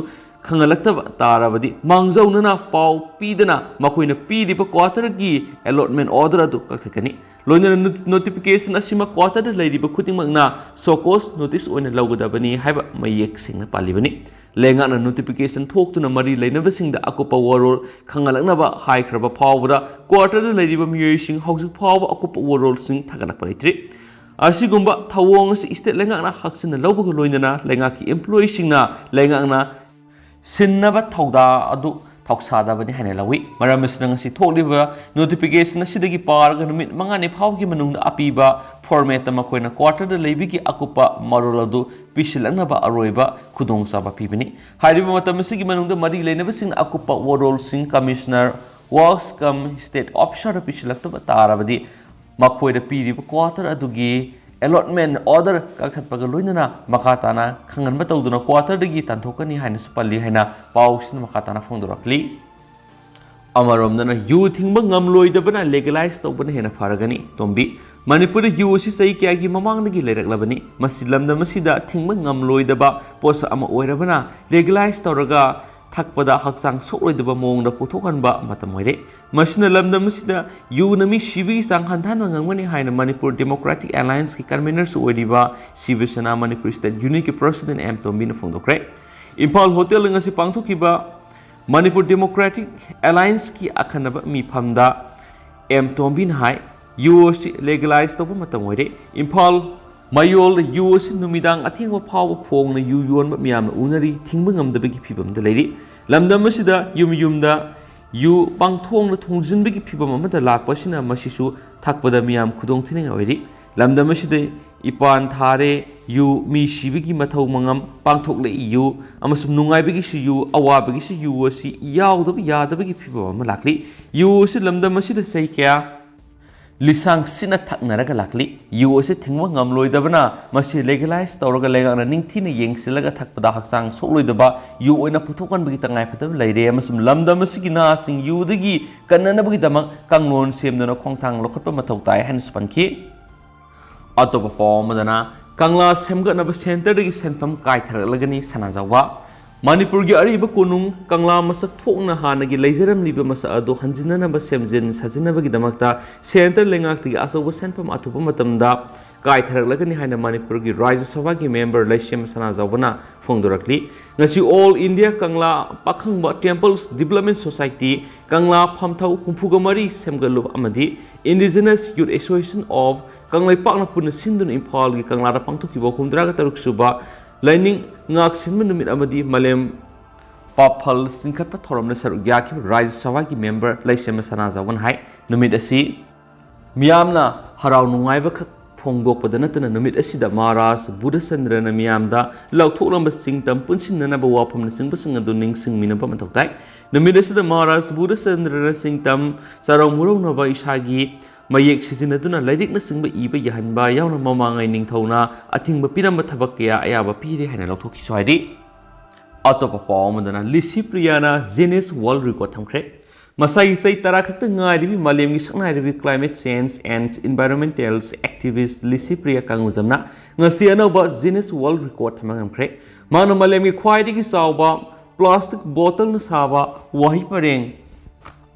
ꯈꯪꯍꯜꯂꯛꯇꯕ ꯇꯥꯔꯕꯗꯤ, ꯃꯥꯡꯖꯧꯅꯅ ꯄꯥꯎ ꯄꯤꯗꯅ ꯃꯈꯣꯏꯅ ꯄꯤꯔꯤꯕ quarterꯒꯤ allotment order ꯑꯗꯨ ꯀꯛꯊꯠꯀꯅꯤ꯫ ꯂꯣꯏꯅꯅ ꯅꯣ-, notification ꯑꯁꯤꯃꯛ quarterꯗ ꯂꯩꯔꯤꯕ ꯈꯨꯗꯤꯡꯃꯛꯅ show cause notice ꯑꯣꯏꯅ ꯂꯧꯒꯗꯕꯅꯤ ꯍꯥꯏꯕ ꯃꯌꯦꯛ ꯁꯦꯡꯅ ꯄꯥꯜꯂꯤꯕꯅꯤ꯫ ꯂꯩꯉꯥꯛꯅ notification ꯊꯣꯛꯇꯨꯅ ꯃꯔꯤ ꯂꯩꯅꯕꯁꯤꯡꯗ ꯑꯀꯨꯞꯄ ꯋꯥꯔꯣꯜ ꯈꯪꯍꯜꯂꯛꯅꯕ ꯍꯥꯏꯈ꯭ꯔꯕ ꯐꯥꯎꯕꯗ, quarterꯗ ꯂꯩꯔꯤꯕ ꯃꯤꯑꯣꯏꯁꯤꯡ ꯍꯧꯖꯤꯛ ꯐꯥꯎꯕ ꯑꯀꯨꯞꯄ ꯋꯥꯔꯣꯜꯁꯤꯡ ꯊꯥꯒꯠꯂꯛꯄ ꯂꯩꯇ꯭ꯔꯤ꯫ ꯑꯁꯤꯒꯨꯝꯕ ꯊꯧꯑꯣꯡ ꯑꯁꯤ state ꯂꯩꯉꯥꯛꯅ ꯍꯛꯆꯤꯟꯅ ꯂꯧꯕꯒ ꯂꯣꯏꯅꯅ ꯂꯩꯉꯥꯛꯀꯤ employeeꯁꯤꯡꯅ ꯂꯩꯉꯥꯛꯅ ꯁꯤꯟꯅꯕ ꯊꯧꯗꯥꯡ ꯑꯗꯨ ꯊꯧꯁꯥꯗꯕꯅꯤ ꯍꯥꯏꯅ ꯂꯧꯏ꯫ ꯃꯔꯝ ꯑꯁꯤꯅ ꯉꯁꯤ ꯊꯣꯛꯂꯤꯕ notification ꯑꯁꯤꯗꯒꯤ ꯄꯥꯔꯒ ꯅꯨꯃꯤꯠ ꯃꯉꯥꯅꯤ ꯐꯥꯎꯕꯒꯤ ꯃꯅꯨꯡꯗ ꯑꯄꯤꯕ formatꯇ ꯃꯈꯣꯏꯅ quarterꯗ ꯂꯩꯕꯒꯤ ꯑꯀꯨꯞꯄ ꯃꯔꯣꯜ ꯑꯗꯨ ꯄꯤꯁꯤꯜꯂꯛꯅꯕ ꯑꯔꯣꯏꯕ ꯈꯨꯗꯣꯡꯆꯥꯕ ꯄꯤꯕꯅꯤ꯫ ꯍꯥꯏꯔꯤꯕ ꯃꯇꯝ ꯑꯁꯤꯒꯤ ꯃꯅꯨꯡꯗ ꯃꯔꯤ ꯂꯩꯅꯕꯁꯤꯡꯅ ꯑꯀꯨꯞꯄ ꯋꯥꯔꯣꯜꯁꯤꯡ commissioner works cum state officerꯗ ꯄꯤꯁꯤꯜꯂꯛꯇꯕ ꯇꯥꯔꯕꯗꯤ, ꯃꯈꯣꯏꯗ ꯄꯤꯔꯤꯕ quarter ꯑꯗꯨꯒꯤ ꯑꯦꯂꯣꯠꯃꯦꯟ ꯑꯣꯔꯗꯔ ꯀꯛꯊꯠꯄꯒ ꯂꯣꯏꯅꯅ ꯃꯈꯥ ꯇꯥꯅ ꯈꯪꯍꯟꯕ ꯇꯧꯗꯨꯅ ꯀ꯭ꯋꯥꯇꯔꯗꯒꯤ ꯇꯥꯟꯊꯣꯛꯀꯅꯤ ꯍꯥꯏꯅꯁꯨ ꯄꯜꯂꯤ ꯍꯥꯏꯅ ꯄꯥꯎꯁꯤꯅ ꯃꯈꯥ ꯇꯥꯅ ꯐꯣꯡꯗꯣꯔꯛꯂꯤ꯫ ꯑꯃꯔꯣꯝꯗꯅ ꯌꯨ ꯊꯤꯡꯕ ꯉꯝꯂꯣꯏꯗꯕꯅ ꯂꯦꯒꯦꯂꯥꯏꯖ ꯇꯧꯕꯅ ꯍꯦꯟꯅ ꯐꯔꯒꯅꯤ꯫ ꯇꯣꯝꯕꯤ, ꯃꯅꯤꯄꯨꯔꯗ ꯌꯨ ꯑꯁꯤ ꯆꯍꯤ ꯀꯌꯥꯒꯤ ꯃꯃꯥꯡꯗꯒꯤ ꯂꯩꯔꯛꯂꯕꯅꯤ꯫ ꯃꯁꯤ ꯂꯝꯗꯝ ꯑꯁꯤꯗ ꯊꯤꯡꯕ ꯉꯝꯂꯣꯏꯗꯕ ꯄꯣꯠꯁꯛ ꯑꯃ ꯑꯣꯏꯔꯕꯅ ꯂꯦꯒꯦꯂꯥꯏꯖ ꯇꯧꯔꯒ ꯊꯛꯄꯗ ꯍꯛꯆꯥꯡ ꯁꯣꯛꯂꯣꯏꯗꯕ ꯃꯑꯣꯡꯗ ꯄꯨꯊꯣꯛꯍꯟꯕ ꯃꯇꯝ ꯑꯣꯏꯔꯦ꯫ ꯃꯁꯤꯅ ꯂꯝꯗꯝ ꯑꯁꯤꯗ ꯌꯨꯅ ꯃꯤ ꯁꯤꯕꯒꯤ ꯆꯥꯡ ꯍꯟꯊꯍꯟꯕ ꯉꯝꯒꯅꯤ ꯍꯥꯏꯅ ꯃꯅꯤꯄꯨꯔ ꯗꯦꯃꯣꯀ꯭ꯔꯦꯇꯤꯛ ꯑꯦꯂꯥꯌꯟꯁꯀꯤ ꯀꯟꯚꯦꯅꯔꯁꯨ ꯑꯣꯏꯔꯤꯕ ꯁꯤꯕ ꯁꯦꯅꯥ ꯃꯅꯤꯄꯨꯔ ꯁ꯭ꯇꯦꯠ ꯌꯨꯅꯤꯠꯀꯤ ꯄ꯭ꯔꯁꯤꯗꯦꯟ ꯑꯦꯝ ꯇꯣꯝꯕꯤꯅ ꯐꯣꯡꯗꯣꯛꯈ꯭ꯔꯦ꯫ ꯏꯝꯐꯥꯜ ꯍꯣꯇꯦꯜꯗ ꯉꯁꯤ ꯄꯥꯡꯊꯣꯛꯈꯤꯕ ꯃꯅꯤꯄꯨꯔ ꯗꯦꯃꯣꯀ꯭ꯔꯦꯇꯤꯛ ꯑꯦꯂꯥꯌꯟꯁꯀꯤ ꯑꯈꯟꯅꯕ ꯃꯤꯐꯝꯗ ꯑꯦꯝ ꯇꯣꯝꯕꯤꯅ ꯍꯥꯏ, ꯌꯨ ꯑꯁꯤ ꯂꯦꯒꯦꯂꯥꯏꯖ ꯇꯧꯕ ꯃꯇꯝ ꯑꯣꯏꯔꯦ꯫ ꯏꯝꯐꯥꯜ ꯃꯌꯣꯜꯗ ꯌꯨ ꯑꯁꯤ ꯅꯨꯃꯤꯗꯥꯡ ꯑꯊꯦꯡꯕ ꯐꯥꯎꯕ ꯐꯣꯡꯅ ꯌꯨ ꯌꯣꯟꯕ ꯃꯤꯌꯥꯝꯅ ꯎꯅꯔꯤ, ꯊꯤꯡꯕ ꯉꯝꯗꯕꯒꯤ ꯐꯤꯕꯝꯗ ꯂꯩꯔꯤ꯫ ꯂꯝꯗꯝ ꯑꯁꯤꯗ ꯌꯨꯝ ꯌꯨꯝꯗ ꯌꯨ ꯄꯥꯡꯊꯣꯡꯅ ꯊꯣꯡꯖꯤꯟꯕꯒꯤ ꯐꯤꯕꯝ ꯑꯃꯗ ꯂꯥꯛꯄ ꯑꯁꯤꯅ ꯃꯁꯤꯁꯨ ꯊꯛꯄꯗ ꯃꯤꯌꯥꯝ ꯈꯨꯗꯣꯡ ꯊꯤꯅꯤꯡꯉꯥꯏ ꯑꯣꯏꯔꯤ꯫ ꯂꯝꯗꯝ ꯑꯁꯤꯗ ꯏꯄꯥꯟ ꯊꯥꯔꯦ ꯌꯨ, ꯃꯤ ꯁꯤꯕꯒꯤ ꯃꯊꯧ ꯃꯉꯝ ꯄꯥꯡꯊꯣꯛꯂꯛꯏ ꯌꯨ, ꯑꯃꯁꯨꯡ ꯅꯨꯡꯉꯥꯏꯕꯒꯤꯁꯨ ꯌꯨ, ꯑꯋꯥꯕꯒꯤꯁꯨ ꯌꯨ ꯑꯁꯤ ꯌꯥꯎꯗꯕ ꯌꯥꯗꯕꯒꯤ ꯐꯤꯕꯝ ꯑꯃ ꯂꯥꯛꯂꯤ꯫ ꯌꯨ ꯑꯁꯤ ꯂꯝꯗꯝ ꯑꯁꯤꯗ ꯆꯍꯤ ꯀꯌꯥ ꯂꯤꯁꯥꯡ ꯁꯤꯠꯅ ꯊꯛꯅꯔꯒ ꯂꯥꯛꯂꯤ꯫ ꯌꯨ ꯑꯁꯤ ꯊꯤꯡꯕ ꯉꯝꯂꯣꯏꯗꯕꯅ ꯃꯁꯤ ꯂꯦꯒꯦꯂꯥꯏꯖ ꯇꯧꯔꯒ ꯂꯩꯉꯥꯛꯅ ꯅꯤꯡꯊꯤꯅ ꯌꯦꯡꯁꯤꯜꯂꯒ ꯊꯛꯄꯗ ꯍꯛꯆꯥꯡ ꯁꯣꯛꯂꯣꯏꯗꯕ ꯌꯨ ꯑꯣꯏꯅ ꯄꯨꯊꯣꯛꯍꯟꯕꯒꯤ ꯇꯉꯥꯏꯐꯗꯕ ꯂꯩꯔꯦ ꯑꯃꯁꯨꯡ ꯂꯝꯗꯝ ꯑꯁꯤꯒꯤ ꯅꯍꯥꯁꯤꯡ ꯌꯨꯗꯒꯤ ꯀꯟꯅꯅꯕꯒꯤꯗꯃꯛ ꯀꯥꯡꯂꯣꯟ ꯁꯦꯝꯗꯨꯅ ꯈꯣꯡꯊꯥꯡ ꯂꯧꯈꯠꯄ ꯃꯊꯧ ꯇꯥꯏ ꯍꯥꯏꯅꯁꯨ ꯄꯟꯈꯤ꯫ ꯑꯇꯣꯞꯄ ꯄꯥꯎ ꯑꯃꯗꯅ, ꯀꯪꯂꯥ ꯁꯦꯝꯒꯠꯅꯕ ꯁꯦꯟꯇꯔꯗꯒꯤ ꯁꯦꯟꯐꯝ ꯀꯥꯏꯊꯔꯛꯂꯒꯅꯤ ꯁꯅꯥꯖꯥꯎꯕ꯫ ꯃꯅꯤꯄꯨꯔꯒꯤ ꯑꯔꯤꯕ ꯀꯣꯅꯨꯡ ꯀꯪꯂꯥ ꯃꯁꯛ ꯊꯣꯛꯅ ꯍꯥꯟꯅꯒꯤ ꯂꯩꯖꯔꯝꯂꯤꯕ ꯃꯁꯛ ꯑꯗꯨ ꯍꯟꯖꯤꯟꯅꯅꯕ ꯁꯦꯝꯖꯤꯟ ꯁꯥꯖꯤꯟꯅꯕꯒꯤꯗꯃꯛꯇ ꯁꯦꯟꯇꯔ ꯂꯩꯉꯥꯛꯇꯒꯤ ꯑꯆꯧꯕ ꯁꯦꯟꯐꯝ ꯑꯊꯨꯕ ꯃꯇꯝꯗ ꯀꯥꯏꯊꯔꯛꯂꯒꯅꯤ ꯍꯥꯏꯅ ꯃꯅꯤꯄꯨꯔꯒꯤ ꯔꯥꯖ꯭ꯌ ꯁꯚꯥꯒꯤ ꯃꯦꯝꯕꯔ ꯂꯩꯁꯦꯝꯕ ꯁꯅꯥꯖꯥꯎꯕꯅ ꯐꯣꯡꯗꯣꯔꯛꯂꯤ꯫ ꯉꯁꯤ ꯑꯣꯜ ꯏꯟꯗꯤꯌꯥ ꯀꯪꯂꯥ ꯄꯥꯈꯪꯕ ꯇꯦꯝꯄꯜꯁ ꯗꯤꯕꯂꯞꯃꯦꯟ ꯁꯣꯁꯥꯏꯇꯤ, ꯀꯪꯂꯥ ꯐꯝꯊꯧ ꯍꯨꯝꯐꯨꯒ ꯃꯔꯤ ꯁꯦꯝꯒꯠꯂꯨꯕ ꯑꯃꯗꯤ Indigenous Youth Association of ꯀꯪꯂꯩꯄꯥꯛꯅ ꯄꯨꯟꯅ ꯁꯤꯟꯗꯨꯅ ꯏꯝꯐꯥꯜꯒꯤ ꯀꯪꯂꯥꯗ ꯄꯥꯡꯊꯣꯛꯈꯤꯕ ꯍꯨꯝꯗ꯭ꯔꯥꯒ ꯇꯔꯨꯛ ꯁꯨꯕ ꯂꯥꯏꯅꯤꯡ ꯉꯥꯛꯁꯦꯟꯕ ꯅꯨꯃꯤꯠ ꯑꯃꯗꯤ ꯃꯥꯂꯦꯝ ꯄꯥꯐꯜ ꯆꯤꯡꯈꯠꯄ ꯊꯧꯔꯝꯗ ꯁꯔꯨꯛ ꯌꯥꯈꯤꯕ ꯔꯥꯖ꯭ꯌ ꯁꯚꯥꯒꯤ ꯃꯦꯝꯕꯔ ꯂꯩꯁꯦꯝꯕ ꯁꯅꯥꯖꯥꯎꯕꯅ ꯍꯥꯏ, ꯅꯨꯃꯤꯠ ꯑꯁꯤ ꯃꯤꯌꯥꯝꯅ ꯍꯔꯥꯎ ꯅꯨꯡꯉꯥꯏꯕ ꯈꯛ ꯐꯣꯡꯗꯣꯛꯄꯗ ꯅꯠꯇꯅ ꯅꯨꯃꯤꯠ ꯑꯁꯤꯗ ꯃꯍꯥꯔꯥꯖ ꯕꯨꯙꯆꯟꯗ꯭ꯔꯅ ꯃꯤꯌꯥꯝꯗ ꯂꯥꯎꯊꯣꯛꯂꯝꯕ ꯆꯤꯡꯇꯝ ꯄꯨꯟꯁꯤꯟꯅꯅꯕ ꯋꯥꯐꯝꯅꯆꯤꯡꯕꯁꯤꯡ ꯑꯗꯨ ꯅꯤꯡꯁꯤꯡꯃꯤꯟꯅꯕ ꯃꯊꯧ ꯇꯥꯏ꯫ ꯅꯨꯃꯤꯠ ꯑꯁꯤꯗ ꯃꯍꯥꯔꯥꯖ ꯕꯨꯙꯆꯟꯗ꯭ꯔꯅ ꯆꯤꯡꯇꯝ ꯆꯥꯔꯧ ꯃꯨꯔꯧꯅꯕ ꯏꯁꯥꯒꯤ ꯃꯌꯦꯛ ꯁꯤꯖꯤꯟꯅꯗꯨꯅ ꯂꯥꯏꯔꯤꯛꯅꯆꯤꯡꯕ ꯏꯕ ꯌꯥꯍꯟꯕ ꯌꯥꯎꯅ ꯃꯃꯥꯡꯉꯩ ꯅꯤꯡꯊꯧꯅ ꯑꯊꯤꯡꯕ ꯄꯤꯔꯝꯕ ꯊꯕꯛ ꯀꯌꯥ ꯑꯌꯥꯕ ꯄꯤꯔꯦ ꯍꯥꯏꯅ ꯂꯧꯊꯣꯛꯈꯤꯁꯨ ꯍꯥꯏꯔꯤ꯫ ꯑꯇꯣꯞꯄ ꯄꯥꯎ ꯑꯃꯗꯅ, ꯂꯤꯁꯤꯄ꯭ꯔꯤꯌꯥꯅ Guinness World Record ꯊꯝꯈ꯭ꯔꯦ꯫ ꯃꯁꯥꯒꯤ ꯆꯍꯤ ꯇꯔꯥ ꯈꯛꯇ ꯉꯥꯏꯔꯤꯕꯤ ꯃꯥꯂꯦꯝꯒꯤ ꯁꯛꯅꯥꯏꯔꯕꯤ climate change and environmental activist Licypriya ꯀꯪꯒꯨꯖꯝꯅ ꯉꯁꯤ ꯑꯅꯧꯕ Guinness World Record ꯊꯝꯕ ꯉꯝꯈ꯭ꯔꯦ꯫ ꯃꯍꯥꯛꯅ ꯃꯥꯂꯦꯝꯒꯤ ꯈ꯭ꯋꯥꯏꯗꯒꯤ ꯆꯥꯎꯕ plastic bottleꯅ ꯁꯥꯕ ꯋꯥꯍꯩ ꯄꯔꯦꯡ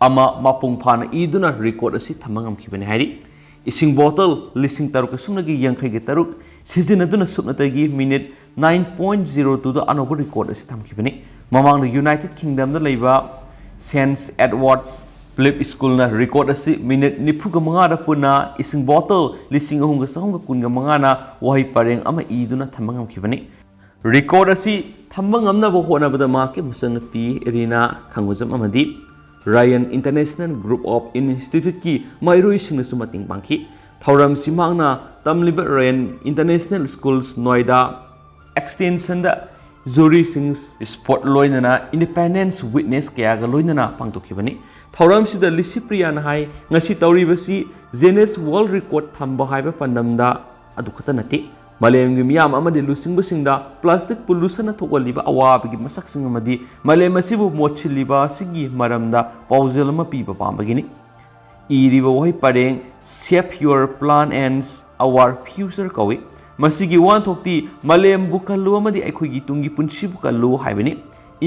ꯑꯃ ꯃꯄꯨꯡ ꯐꯥꯅ ꯏꯗꯨꯅ record ꯑꯁꯤ ꯊꯝꯕ ꯉꯝꯈꯤꯕꯅꯤ ꯍꯥꯏꯔꯤ꯫ ꯏꯁꯤꯡ bottle ꯂꯤꯁꯤꯡ ꯇꯔꯨꯛꯀ ꯁꯨꯞꯅꯒꯤ ꯌꯥꯡꯈꯩꯒ ꯇꯔꯨꯛ ꯁꯤꯖꯤꯟꯅꯗꯨꯅ ꯁꯨꯞꯅꯇꯒꯤ minute nine point zero twoꯗ ꯑꯅꯧꯕ record ꯑꯁꯤ ꯊꯝꯈꯤꯕꯅꯤ꯫ ꯃꯃꯥꯡꯗ United Kingdomꯗ ꯂꯩꯕ Saint Edward's Philip Schoolꯅ record ꯑꯁꯤ minute ꯅꯤꯐꯨꯒ ꯃꯉꯥꯗ ꯄꯨꯟꯅ ꯏꯁꯤꯡ bottle ꯂꯤꯁꯤꯡ ꯑꯍꯨꯝꯒ ꯆꯍꯨꯝꯒ ꯀꯨꯟꯒ ꯃꯉꯥꯅ ꯋꯥꯍꯩ ꯄꯔꯦꯡ ꯑꯃ ꯏꯗꯨꯅ ꯊꯝꯕ ꯉꯝꯈꯤꯕꯅꯤ꯫ Record ꯑꯁꯤ ꯊꯝꯕ ꯉꯝꯅꯕ ꯍꯣꯠꯅꯕꯗ ꯃꯍꯥꯛꯀꯤ ꯃꯆꯟꯅꯨꯄꯤ ꯏꯔꯤꯅꯥ ꯈꯪꯉꯨꯖꯝ ꯑꯃꯗꯤ Ryan International Group of Instituteꯀꯤ ꯃꯍꯩꯔꯣꯏꯁꯤꯡꯅꯁꯨ ꯃꯇꯦꯡ ꯄꯥꯡꯈꯤ꯫ ꯊꯧꯔꯝꯁꯤ ꯃꯍꯥꯛꯅ ꯇꯝꯂꯤꯕ Ryan International Schools Noida Extensionꯗ juryꯁꯤꯡ, sport ꯂꯣꯏꯅꯅ independent witness ꯀꯌꯥꯒ ꯂꯣꯏꯅꯅ ꯄꯥꯡꯊꯣꯛꯈꯤꯕꯅꯤ꯫ ꯊꯧꯔꯝꯁꯤꯗ ꯂꯤꯁꯤꯄ꯭ꯔꯤꯌꯥꯅ ꯍꯥꯏ, ꯉꯁꯤ ꯇꯧꯔꯤꯕꯁꯤ Guinness World Record ꯊꯝꯕ ꯍꯥꯏꯕ ꯄꯥꯟꯗꯝꯗ ꯑꯗꯨ ꯈꯛꯇ ꯅꯠꯇꯦ, ꯃꯥꯂꯦꯝꯒꯤ ꯃꯤꯌꯥꯝ ꯑꯃꯗꯤ ꯂꯨꯆꯤꯡꯕꯁꯤꯡꯗ plastic pollutionꯅ ꯊꯣꯛꯍꯜꯂꯤꯕ ꯑꯋꯥꯕꯒꯤ ꯃꯁꯛꯁꯤꯡ ꯑꯃꯗꯤ ꯃꯥꯂꯦꯝ ꯑꯁꯤꯕꯨ ꯃꯣꯠꯁꯤꯜꯂꯤꯕ ꯑꯁꯤꯒꯤ ꯃꯔꯝꯗ ꯄꯥꯎꯖꯦꯜ ꯑꯃ ꯄꯤꯕ ꯄꯥꯝꯕꯒꯤꯅꯤ꯫ ꯏꯔꯤꯕ ꯋꯥꯍꯩ ꯄꯔꯦꯡ Save Your Planet and Our Future ꯀꯧꯏ꯫ ꯃꯁꯤꯒꯤ ꯋꯥꯍꯟꯊꯣꯛꯇꯤ ꯃꯥꯂꯦꯝꯕꯨ ꯀꯜꯂꯨ ꯑꯃꯗꯤ ꯑꯩꯈꯣꯏꯒꯤ ꯇꯨꯡꯒꯤ ꯄꯨꯟꯁꯤꯕꯨ ꯀꯜꯂꯨ ꯍꯥꯏꯕꯅꯤ꯫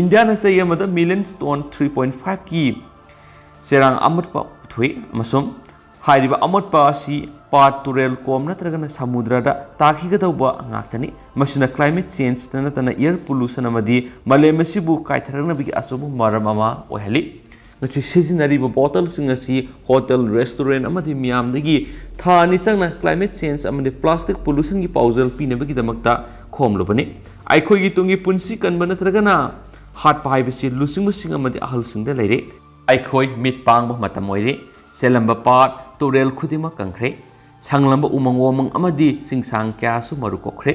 ꯏꯟꯗꯤꯌꯥꯅ ꯆꯍꯤ ꯑꯃꯗ million ton three point fiveꯀꯤ ꯆꯦꯔꯥꯡ ꯑꯃꯣꯠꯄ ꯄꯨꯊꯣꯛꯏ ꯑꯃꯁꯨꯡ ꯍꯥꯏꯔꯤꯕ ꯑꯃꯣꯠꯄ ꯑꯁꯤ ꯄꯥꯠ, ꯇꯨꯔꯦꯜ, ꯀꯣꯝ ꯅꯠꯇ꯭ꯔꯒꯅ ꯁꯃꯨꯗ꯭ꯔꯗ ꯇꯥꯈꯤꯒꯗꯧꯕ ꯉꯥꯛꯇꯅꯤ꯫ ꯃꯁꯤꯅ climate changeꯇ ꯅꯠꯇꯅ air pollution ꯑꯃꯗꯤ ꯃꯥꯂꯦꯝ ꯑꯁꯤꯕꯨ ꯀꯥꯏꯊꯔꯛꯅꯕꯒꯤ ꯑꯆꯧꯕ ꯃꯔꯝ ꯑꯃ ꯑꯣꯏꯍꯜꯂꯤ꯫ ꯉꯁꯤ ꯁꯤꯖꯤꯟꯅꯔꯤꯕ bottleꯁꯤꯡ ꯑꯁꯤ hotel, restaurant ꯑꯃꯗꯤ ꯃꯤꯌꯥꯝꯗꯒꯤ ꯊꯥ ꯑꯅꯤ ꯆꯪꯅ climate change ꯑꯃꯗꯤ plastic pollutionꯒꯤ ꯄꯥꯎꯖꯦꯜ ꯄꯤꯅꯕꯒꯤꯗꯃꯛꯇ ꯈꯣꯝꯂꯨꯕꯅꯤ꯫ ꯑꯩꯈꯣꯏꯒꯤ ꯇꯨꯡꯒꯤ ꯄꯨꯟꯁꯤ ꯀꯟꯕ ꯅꯠꯇ꯭ꯔꯒꯅ ꯍꯥꯠꯄ ꯍꯥꯏꯕꯁꯤ ꯂꯨꯆꯤꯡꯕꯁꯤꯡ ꯑꯃꯗꯤ ꯑꯍꯜꯁꯤꯡꯗ ꯂꯩꯔꯦ꯫ ꯑꯩꯈꯣꯏ ꯃꯤꯠ ꯄꯥꯡꯕ ꯃꯇꯝ ꯑꯣꯏꯔꯦ꯫ ꯆꯦꯜꯂꯝꯕ ꯄꯥꯠ, ꯇꯨꯔꯦꯜ ꯈꯨꯗꯤꯡꯃꯛ ꯀꯪꯈ꯭ꯔꯦ꯫ ꯁꯪꯂꯝꯕ ꯎꯃꯪ ꯋꯥꯃꯪ ꯑꯃꯗꯤ ꯆꯤꯡꯁꯥꯡ ꯀꯌꯥꯁꯨ ꯃꯔꯨ ꯀꯣꯛꯈ꯭ꯔꯦ꯫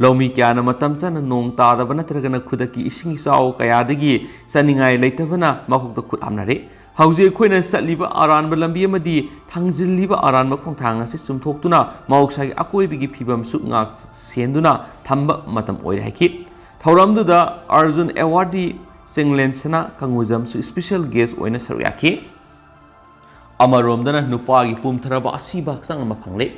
ꯂꯧꯃꯤ ꯀꯌꯥꯅ ꯃꯇꯝ ꯆꯥꯅ ꯅꯣꯡ ꯇꯥꯗꯕ ꯅꯠꯇ꯭ꯔꯒꯅ ꯈꯨꯗꯛꯀꯤ ꯏꯁꯤꯡ ꯏꯆꯥꯎ ꯀꯌꯥꯗꯒꯤ ꯆꯥꯅꯤꯡꯉꯥꯏ ꯂꯩꯇꯕꯅ ꯃꯀꯣꯛꯇ ꯈꯨꯠ ꯍꯥꯝꯅꯔꯦ꯫ ꯍꯧꯖꯤꯛ ꯑꯩꯈꯣꯏꯅ ꯆꯠꯂꯤꯕ ꯑꯔꯥꯟꯕ ꯂꯝꯕꯤ ꯑꯃꯗꯤ ꯊꯥꯡꯖꯤꯜꯂꯤꯕ ꯑꯔꯥꯟꯕ ꯈꯣꯡꯊꯥꯡ ꯑꯁꯤ ꯆꯨꯝꯊꯣꯛꯇꯨꯅ ꯃꯍꯧꯁꯥꯒꯤ ꯑꯀꯣꯏꯕꯒꯤ ꯐꯤꯕꯝꯁꯨ ꯉꯥꯛ ꯁꯦꯟꯗꯨꯅ ꯊꯝꯕ ꯃꯇꯝ ꯑꯣꯏꯔꯦ ꯍꯥꯏꯈꯤ꯫ ꯊꯧꯔꯝꯗꯨꯗ ꯑꯔꯖꯨꯟ ꯑꯦꯋꯥꯔꯗꯤ ꯆꯦꯡꯂꯦꯟꯁꯅ ꯀꯪꯒꯨꯖꯝꯁꯨ special guest ꯑꯣꯏꯅ ꯁꯔꯨꯛ ꯌꯥꯈꯤ꯫ ꯑꯃꯔꯣꯝꯗꯅ ꯅꯨꯄꯥꯒꯤ ꯄꯨꯝꯊꯔꯕ ꯑꯁꯤꯕ ꯍꯛꯆꯥꯡ ꯑꯃ ꯐꯪꯂꯦ꯫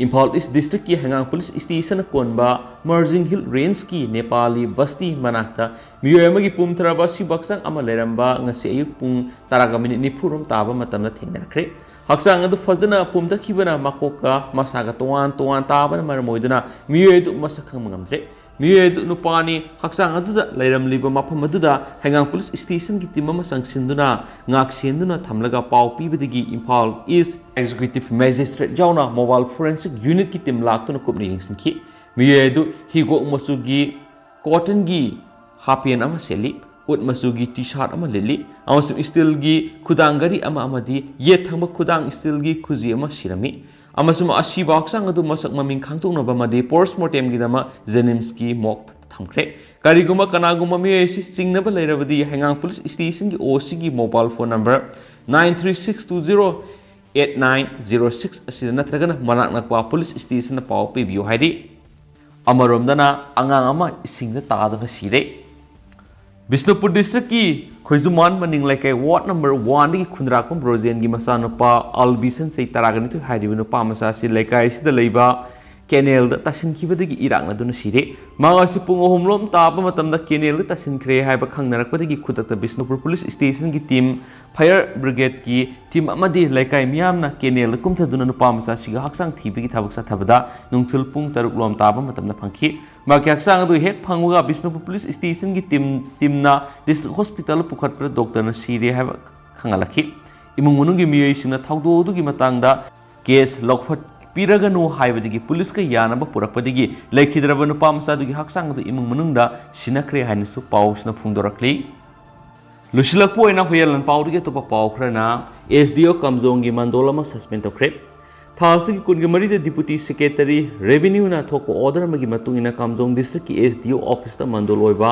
ꯏꯝꯐꯥꯜ ꯏꯁ ꯗꯤꯁꯇ꯭ꯔꯤꯛꯀꯤ ꯍꯩꯉꯥꯡ ꯄꯨꯂꯤꯁ ꯁ꯭ꯇꯦꯁꯟꯅ ꯀꯣꯟꯕ ꯃꯔꯖꯤꯡ ꯍꯤꯜ ꯔꯦꯟꯖꯀꯤ ꯅꯦꯄꯥꯂꯤ ꯕꯁꯇꯤ ꯃꯅꯥꯛꯇ ꯃꯤꯑꯣꯏ ꯑꯃꯒꯤ ꯄꯨꯝꯊꯔꯕ ꯑꯁꯤꯕ ꯍꯛꯆꯥꯡ ꯑꯃ ꯂꯩꯔꯝꯕ ꯉꯁꯤ ꯑꯌꯨꯛ ꯄꯨꯡ ꯇꯔꯥꯒ ꯃꯤꯅꯤꯠ ꯅꯤꯐꯨ ꯔꯣꯝ ꯇꯥꯕ ꯃꯇꯝꯗ ꯊꯦꯡꯅꯔꯛꯈ꯭ꯔꯦ꯫ ꯍꯛꯆꯥꯡ ꯑꯗꯨ ꯐꯖꯅ ꯄꯨꯝꯊꯈꯤꯕꯅ ꯃꯀꯣꯛꯀ ꯃꯁꯥꯒ ꯇꯣꯉꯥꯟ ꯇꯣꯉꯥꯟ ꯇꯥꯕꯅ ꯃꯔꯝ ꯑꯣꯏꯗꯨꯅ ꯃꯤꯑꯣꯏ ꯑꯗꯨ ꯃꯁꯛ ꯈꯪꯕ ꯉꯝꯗ꯭ꯔꯦ꯫ ꯃꯤꯑꯣꯏ ꯑꯗꯨ ꯅꯨꯄꯥꯅꯤ꯫ ꯍꯛꯆꯥꯡ ꯑꯗꯨꯗ ꯂꯩꯔꯝꯂꯤꯕ ꯃꯐꯝ ꯑꯗꯨꯗ ꯍꯩꯉꯥꯡ ꯄꯨꯂꯤꯁ ꯁ꯭ꯇꯦꯁꯟꯒꯤ ꯇꯤꯝ ꯑꯃ ꯆꯪꯁꯤꯟꯗꯨꯅ ꯉꯥꯛ ꯁꯦꯟꯗꯨꯅ ꯊꯝꯂꯒ ꯄꯥꯎ ꯄꯤꯕꯗꯒꯤ ꯏꯝꯐꯥꯜ ꯏꯁ ꯑꯦꯛꯖꯤꯀ꯭ꯌꯨꯇꯤꯚ ꯃꯦꯖꯤꯁꯇ꯭ꯔꯦꯠ ꯌꯥꯎꯅ ꯃꯣꯕꯥꯏꯜ ꯐꯣꯔꯦꯟꯁꯤꯛ ꯌꯨꯅꯤꯠꯀꯤ ꯇꯤꯝ ꯂꯥꯛꯇꯨꯅ ꯀꯨꯞꯅ ꯌꯦꯡꯁꯤꯟꯈꯤ꯫ ꯃꯤꯑꯣꯏ ꯑꯗꯨ ꯍꯤꯒꯣꯛ ꯃꯆꯨꯒꯤ ꯀꯣꯇꯟꯒꯤ ꯍꯥꯄꯦꯟ ꯑꯃ ꯁꯦꯠꯂꯤ, ꯎꯠ ꯃꯆꯨꯒꯤ ꯇꯤ ꯁꯥꯔꯠ ꯑꯃ ꯂꯤꯠꯂꯤ ꯑꯃꯁꯨꯡ ꯁ꯭ꯇꯤꯜꯒꯤ ꯈꯨꯗꯥꯡ ꯘꯔꯤ ꯑꯃ ꯑꯃꯗꯤ ꯌꯦꯠ ꯊꯪꯕ ꯈꯨꯗꯥꯡ ꯁ꯭ꯇꯤꯜꯒꯤ ꯈꯨꯖꯤ ꯑꯃ ꯁꯤꯔꯝꯃꯤ꯫ ꯑꯃꯁꯨꯡ ꯑꯁꯤꯕ ꯍꯛꯆꯥꯡ ꯑꯗꯨ ꯃꯁꯛ ꯃꯃꯤꯡ ꯈꯪꯗꯣꯛꯅꯕ ꯑꯃꯗꯤ ꯄꯣꯁꯃꯣꯔꯇꯦꯝꯒꯤꯗꯃꯛ ꯖꯦꯅꯤꯝꯁꯀꯤ ꯃꯣꯔꯒꯇ ꯊꯝꯈ꯭ꯔꯦ꯫ ꯀꯔꯤꯒꯨꯝꯕ ꯀꯅꯥꯒꯨꯝꯕ ꯃꯤꯑꯣꯏ ꯑꯁꯤ ꯆꯤꯡꯅꯕ ꯂꯩꯔꯕꯗꯤ ꯍꯩꯉꯥꯡ ꯄꯨꯂꯤꯁ ꯁ꯭ꯇꯦꯁꯟꯒꯤ ꯑꯣ ꯁꯤꯒꯤ mobile phone number nine three six two zero eight nine zero six ꯑꯁꯤꯗ ꯅꯠꯇ꯭ꯔꯒꯅ ꯃꯅꯥꯛ ꯅꯛꯄ ꯄꯨꯂꯤꯁ ꯁ꯭ꯇꯦꯁꯟꯗ ꯄꯥꯎ ꯄꯤꯕꯤꯌꯨ ꯍꯥꯏꯔꯤ꯫ ꯑꯃꯔꯣꯝꯗꯅ ꯑꯉꯥꯡ ꯑꯃ ꯏꯁꯤꯡꯗ ꯇꯥꯗꯨꯅ ꯁꯤꯔꯦ꯫ ꯕꯤꯁꯅꯨꯄꯨꯔ ꯗꯤꯁꯇ꯭ꯔꯤꯛꯀꯤ ꯈꯣꯏꯖꯨꯃꯥꯟ ꯃꯅꯤꯡ ꯂꯩꯀꯥꯏ ꯋꯥꯔꯗ ꯅꯝꯕꯔ ꯋꯥꯟꯗꯒꯤ ꯈꯨꯟꯗ꯭ꯔꯥꯛꯄꯝ ꯔꯣꯖꯦꯟꯒꯤ ꯃꯆꯥꯅꯨꯄꯥ ꯑꯜꯕꯤꯁꯟ ꯆꯍꯤ ꯇꯔꯥꯒ ꯅꯤꯊꯣꯏ ꯍꯥꯏꯔꯤꯕ ꯅꯨꯄꯥ ꯃꯆꯥ ꯑꯁꯤ ꯂꯩꯀꯥꯏ ꯑꯁꯤꯗ ꯂꯩꯕ ꯀꯦꯅꯦꯜꯗ ꯇꯥꯁꯤꯟꯈꯤꯕꯗꯒꯤ ꯏꯔꯥꯛꯅꯗꯨꯅ ꯁꯤꯔꯦ꯫ ꯃꯍꯥꯛ ꯑꯁꯤ ꯄꯨꯡ ꯑꯍꯨꯝꯔꯣꯝ ꯇꯥꯕ ꯃꯇꯝꯗ ꯀꯦꯅꯦꯜꯗ ꯇꯥꯁꯤꯟꯈ꯭ꯔꯦ ꯍꯥꯏꯕ ꯈꯪꯅꯔꯛꯄꯗꯒꯤ ꯈꯨꯗꯛꯇ ꯕꯤꯁꯅꯨꯄꯨꯔ ꯄꯨꯂꯤꯁ ꯁ꯭ꯇꯦꯁꯟꯒꯤ ꯇꯤꯝ, ꯐꯥꯌꯔ ꯕ꯭ꯔꯤꯒꯦꯗꯀꯤ ꯇꯤꯝ ꯑꯃꯗꯤ ꯂꯩꯀꯥꯏ ꯃꯤꯌꯥꯝꯅ ꯀꯦꯅꯦꯜꯗ ꯀꯨꯝꯊꯗꯨꯅ ꯅꯨꯄꯥ ꯃꯆꯥ ꯑꯁꯤꯒꯤ ꯍꯛꯆꯥꯡ ꯊꯤꯕꯒꯤ ꯊꯕꯛ ꯆꯠꯊꯕꯗ ꯅꯨꯡꯊꯤꯜ ꯄꯨꯡ ꯇꯔꯨꯛ ꯂꯣꯝ ꯇꯥꯕ ꯃꯇꯝꯗ ꯐꯪꯈꯤ꯫ ꯃꯍꯥꯛꯀꯤ ꯍꯛꯆꯥꯡ ꯑꯗꯨ ꯍꯦꯛ ꯐꯪꯕꯒ ꯕꯤꯁꯅꯨꯄꯨꯔ ꯄꯨꯂꯤꯁ ꯁ꯭ꯇꯦꯁꯟꯒꯤ ꯇꯤꯝ, ꯇꯤꯝꯅ ꯗꯤꯁꯇ꯭ꯔꯤꯛ ꯍꯣꯁꯄꯤꯇꯥꯜꯗ ꯄꯨꯈꯠꯄꯗ ꯗꯣꯛꯇꯔꯅ ꯁꯤꯔꯦ ꯍꯥꯏꯕ ꯈꯪꯍꯜꯂꯛꯈꯤ꯫ ꯏꯃꯨꯡ ꯃꯅꯨꯡꯒꯤ ꯃꯤꯑꯣꯏꯁꯤꯡꯅ ꯊꯧꯗꯣꯛ ꯑꯗꯨꯒꯤ ꯃꯇꯥꯡꯗ ꯀꯦꯁ ꯂꯧꯈꯠꯄꯤꯔꯒꯅꯨ ꯍꯥꯏꯕꯗꯒꯤ ꯄꯨꯂꯤꯁꯀ ꯌꯥꯅꯕ ꯄꯨꯔꯛꯄꯗꯒꯤ ꯂꯩꯈꯤꯗ꯭ꯔꯕ ꯅꯨꯄꯥ ꯃꯆꯥꯗꯨꯒꯤ ꯍꯛꯆꯥꯡ ꯑꯗꯨ ꯏꯃꯨꯡ ꯃꯅꯨꯡꯗ ꯁꯤꯟꯅꯈ꯭ꯔꯦ ꯍꯥꯏꯅꯁꯨ ꯄꯥꯎꯁꯤꯅ ꯐꯣꯡꯗꯣꯔꯛꯂꯤ꯫ ꯂꯣꯏꯁꯤꯜꯂꯛꯄ ꯑꯣꯏꯅ ꯍꯨꯏꯌꯦꯟ ꯂꯥꯟꯄꯥꯎꯗꯒꯤ ꯑꯇꯣꯞꯄ ꯄꯥꯎ ꯈꯔꯅ, ꯑꯦꯁ ꯗꯤ ꯑꯣ ꯀꯥꯝꯖꯣꯡꯒꯤ ꯃꯟꯗꯣꯜ ꯑꯃ ꯁꯁꯄꯦꯟ ꯇꯧꯈ꯭ꯔꯦ꯫ ꯊꯥ ꯑꯁꯤꯒꯤ ꯀꯨꯟꯒ ꯃꯔꯤꯗ ꯗꯤꯄꯨꯇꯤ ꯁꯦꯀ꯭ꯔꯦꯇꯔꯤ ꯔꯦꯚꯤꯅ꯭ꯌꯨꯅ ꯊꯣꯛꯄ ꯑꯣꯔꯗꯔ ꯑꯃꯒꯤ ꯃꯇꯨꯡ ꯏꯟꯅ ꯀꯥꯝꯖꯣꯡ ꯗꯤꯁꯇ꯭ꯔꯤꯛꯀꯤ ꯑꯦꯁ ꯗꯤ ꯑꯣ ꯑꯣꯐꯤꯁꯇ ꯃꯟꯗꯣꯜ ꯑꯣꯏꯕ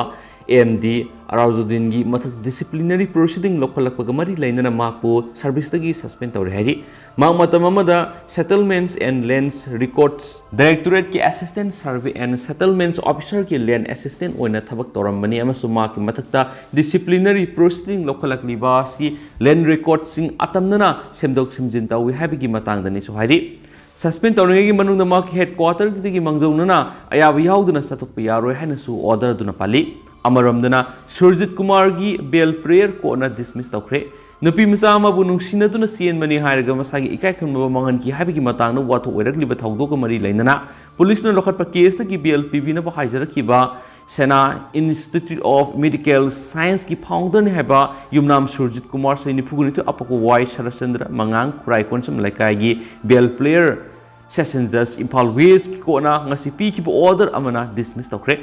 ꯑꯦꯝ ꯗꯤ ꯑꯔꯥꯎꯖꯨꯗꯤꯟꯒꯤ ꯃꯊꯛ disciplinary proceeding ꯂꯧꯈꯠꯂꯛꯄꯒ ꯃꯔꯤ ꯂꯩꯅꯅ ꯃꯍꯥꯛꯄꯨ serviceꯇꯒꯤ suspend ꯇꯧꯔꯦ ꯍꯥꯏꯔꯤ꯫ ꯃꯍꯥꯛ ꯃꯇꯝ ꯑꯃꯗ Settlements and Lands Records Directorateꯀꯤ Assistant Survey and Settlements Officerꯒꯤ land assistant ꯑꯣꯏꯅ ꯊꯕꯛ ꯇꯧꯔꯝꯕꯅꯤ ꯑꯃꯁꯨꯡ ꯃꯍꯥꯛꯀꯤ ꯃꯊꯛꯇ disciplinary proceeding ꯂꯧꯈꯠꯂꯛꯂꯤꯕ ꯑꯁꯤ land recordꯁꯤꯡ ꯑꯇꯝꯅꯅ ꯁꯦꯝꯗꯣꯛ ꯁꯦꯝꯖꯤꯟ ꯇꯧꯏ ꯍꯥꯏꯕꯒꯤ ꯃꯇꯥꯡꯗꯅꯤꯁꯨ ꯍꯥꯏꯔꯤ꯫ Suspend ꯇꯧꯔꯤꯉꯩꯒꯤ ꯃꯅꯨꯡꯗ ꯃꯍꯥꯛꯀꯤ headquarterꯗꯒꯤ ꯃꯥꯡꯖꯧꯅꯅ ꯑꯌꯥꯕ ꯌꯥꯎꯗꯅ ꯆꯠꯊꯣꯛꯄ ꯌꯥꯔꯣꯏ ꯍꯥꯏꯅꯁꯨ order ꯑꯗꯨꯅ ꯄꯜꯂꯤ꯫ ꯑꯃꯔꯣꯝꯗꯅ ꯁꯨꯔꯖꯤꯠ ꯀꯨꯃꯥꯔꯒꯤ bail prayer courtꯅ dismiss ꯇꯧꯈ꯭ꯔꯦ꯫ ꯅꯨꯄꯤ ꯃꯆꯥ ꯑꯃꯕꯨ ꯅꯨꯡꯁꯤꯅꯗꯨꯅ ꯆꯦꯟꯕꯅꯤ ꯍꯥꯏꯔꯒ ꯃꯁꯥꯒꯤ ꯏꯀꯥꯏ ꯈꯨꯝꯅꯕ ꯃꯥꯡꯍꯟꯈꯤ ꯍꯥꯏꯕꯒꯤ ꯃꯇꯥꯡꯗ ꯋꯥꯊꯣꯛ ꯑꯣꯏꯔꯛꯂꯤꯕ ꯊꯧꯗꯣꯛꯀ ꯃꯔꯤ ꯂꯩꯅꯅ ꯄꯨꯂꯤꯁꯅ ꯂꯧꯈꯠꯄ caseꯇꯒꯤ bail ꯄꯤꯕꯤꯅꯕ ꯍꯥꯏꯖꯔꯛꯈꯤꯕ Sena Institute of Medical Scienceꯀꯤ founderꯅꯤ ꯍꯥꯏꯕ ꯌꯨꯝꯅꯥꯝ ꯁꯨꯔꯖꯤꯠ ꯀꯨꯃꯥꯔ, ꯆꯍꯤ ꯅꯤꯐꯨꯒ ꯅꯤꯊꯣꯏ, ꯑꯄꯣꯛꯄ ꯋꯥꯏ ꯁꯔꯆꯟꯗ꯭ꯔ, ꯃꯉꯥꯡ ꯈꯨꯔꯥꯏ ꯀꯣꯟꯁꯝ ꯂꯩꯀꯥꯏꯒꯤ bail prayer Session Judge Imphal Westꯀꯤ courtꯅ ꯉꯁꯤ ꯄꯤꯈꯤꯕ order ꯑꯃꯅ dismiss ꯇꯧꯈ꯭ꯔꯦ꯫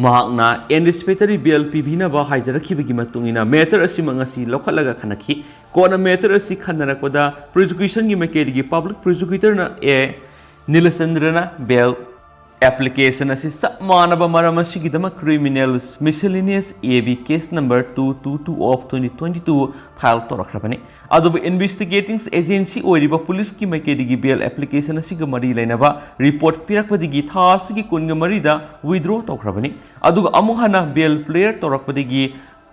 ꯃꯍꯥꯛꯅ anticipatory bail ꯄꯤꯕꯤꯅꯕ ꯍꯥꯏꯖꯔꯛꯈꯤꯕꯒꯤ ꯃꯇꯨꯡ ꯏꯟꯅ matter ꯑꯁꯤꯃꯛ ꯉꯁꯤ ꯂꯧꯈꯠꯂꯒ ꯈꯟꯅꯈꯤ꯫ Courtꯅ matter ꯑꯁꯤ ꯈꯟꯅꯔꯛꯄꯗ prosecutionꯒꯤ ꯃꯥꯏꯀꯩꯗꯒꯤ public prosecutorꯅ A ꯅꯤꯂꯆꯟꯗ꯭ꯔꯅ bail application ꯑꯁꯤ ꯆꯞ ꯃꯥꯟꯅꯕ ꯃꯔꯝ ꯑꯁꯤꯒꯤꯗꯃꯛ criminal miscellaneous A B case number two two two of twenty twenty two file ꯇꯧꯔꯛꯈ꯭ꯔꯕꯅꯤ꯫ ꯑꯗꯨꯕꯨ investigating agency ꯑꯣꯏꯔꯤꯕ ꯄꯨꯂꯤꯁꯀꯤ ꯃꯥꯏꯀꯩꯗꯒꯤ bail application ꯑꯁꯤꯒ ꯃꯔꯤ ꯂꯩꯅꯕ report ꯄꯤꯔꯛꯄꯗꯒꯤ ꯊꯥ ꯑꯁꯤꯒꯤ ꯀꯨꯟꯒ ꯃꯔꯤꯗ withdraw ꯇꯧꯈ꯭ꯔꯕꯅꯤ꯫ ꯑꯗꯨꯒ ꯑꯃꯨꯛ ꯍꯟꯅ bail prayer ꯇꯧꯔꯛꯄꯗꯒꯤ,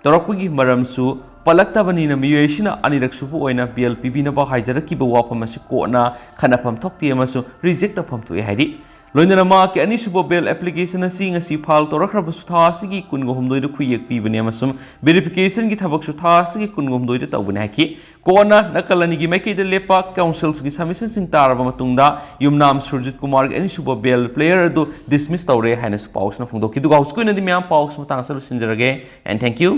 ꯇꯧꯔꯛꯄꯒꯤ ꯃꯔꯝꯁꯨ ꯄꯜꯂꯛꯇꯕꯅꯤꯅ ꯃꯤꯑꯣꯏ ꯑꯁꯤꯅ ꯑꯅꯤꯔꯛ ꯁꯨꯕ ꯑꯣꯏꯅ bail ꯄꯤꯕꯤꯅꯕ ꯍꯥꯏꯖꯔꯛꯈꯤꯕ ꯋꯥꯐꯝ ꯑꯁꯤ courtꯅ ꯈꯟꯅꯐꯝ ꯊꯣꯛꯇꯦ ꯑꯃꯁꯨꯡ reject ꯇꯧꯐꯝ ꯊꯣꯛꯑꯦ ꯍꯥꯏꯔꯤ꯫ ꯂꯣꯏꯅꯅ ꯃꯍꯥꯛꯀꯤ ꯑꯅꯤꯁꯨꯕ bail application ꯑꯁꯤ ꯉꯁꯤ file ꯇꯧꯔꯛꯈ꯭ꯔꯕꯁꯨ ꯊꯥ ꯑꯁꯤꯒꯤ ꯀꯨꯟꯒ ꯍꯨꯝꯗꯣꯏꯗ ꯈꯨꯌꯦꯛ ꯄꯤꯕꯅꯤ ꯑꯃꯁꯨꯡ verificationꯒꯤ ꯊꯕꯛꯁꯨ ꯊꯥ ꯑꯁꯤꯒꯤ ꯀꯨꯟꯒ ꯍꯨꯝꯗꯣꯏꯗ ꯇꯧꯒꯅꯤ ꯍꯥꯏꯈꯤ꯫ Courtꯅ ꯅꯥꯀꯜ ꯑꯅꯤꯒꯤ ꯃꯥꯏꯀꯩꯗ ꯂꯦꯞꯄ counselꯁꯤꯡꯒꯤ submissionꯁꯤꯡ ꯇꯥꯔꯕ ꯃꯇꯨꯡꯗ ꯌꯨꯝꯅꯥꯝ ꯁꯨꯔꯖꯤꯠ ꯀꯨꯃꯥꯔꯒꯤ ꯑꯅꯤꯁꯨꯕ bail prayer ꯑꯗꯨ dismiss ꯇꯧꯔꯦ ꯍꯥꯏꯅꯁꯨ ꯄꯥꯎꯁꯤꯅ ꯐꯣꯡꯗꯣꯛꯈꯤ꯫ ꯑꯗꯨꯒ ꯍꯧꯖꯤꯛꯀꯤ ꯑꯣꯏꯅꯗꯤ ꯃꯌꯥꯝ ꯄꯥꯎꯁꯤ ꯃꯇꯥꯡ ꯑꯁꯤꯗ ꯂꯣꯏꯁꯤꯟꯖꯔꯒꯦ꯫ And thank you.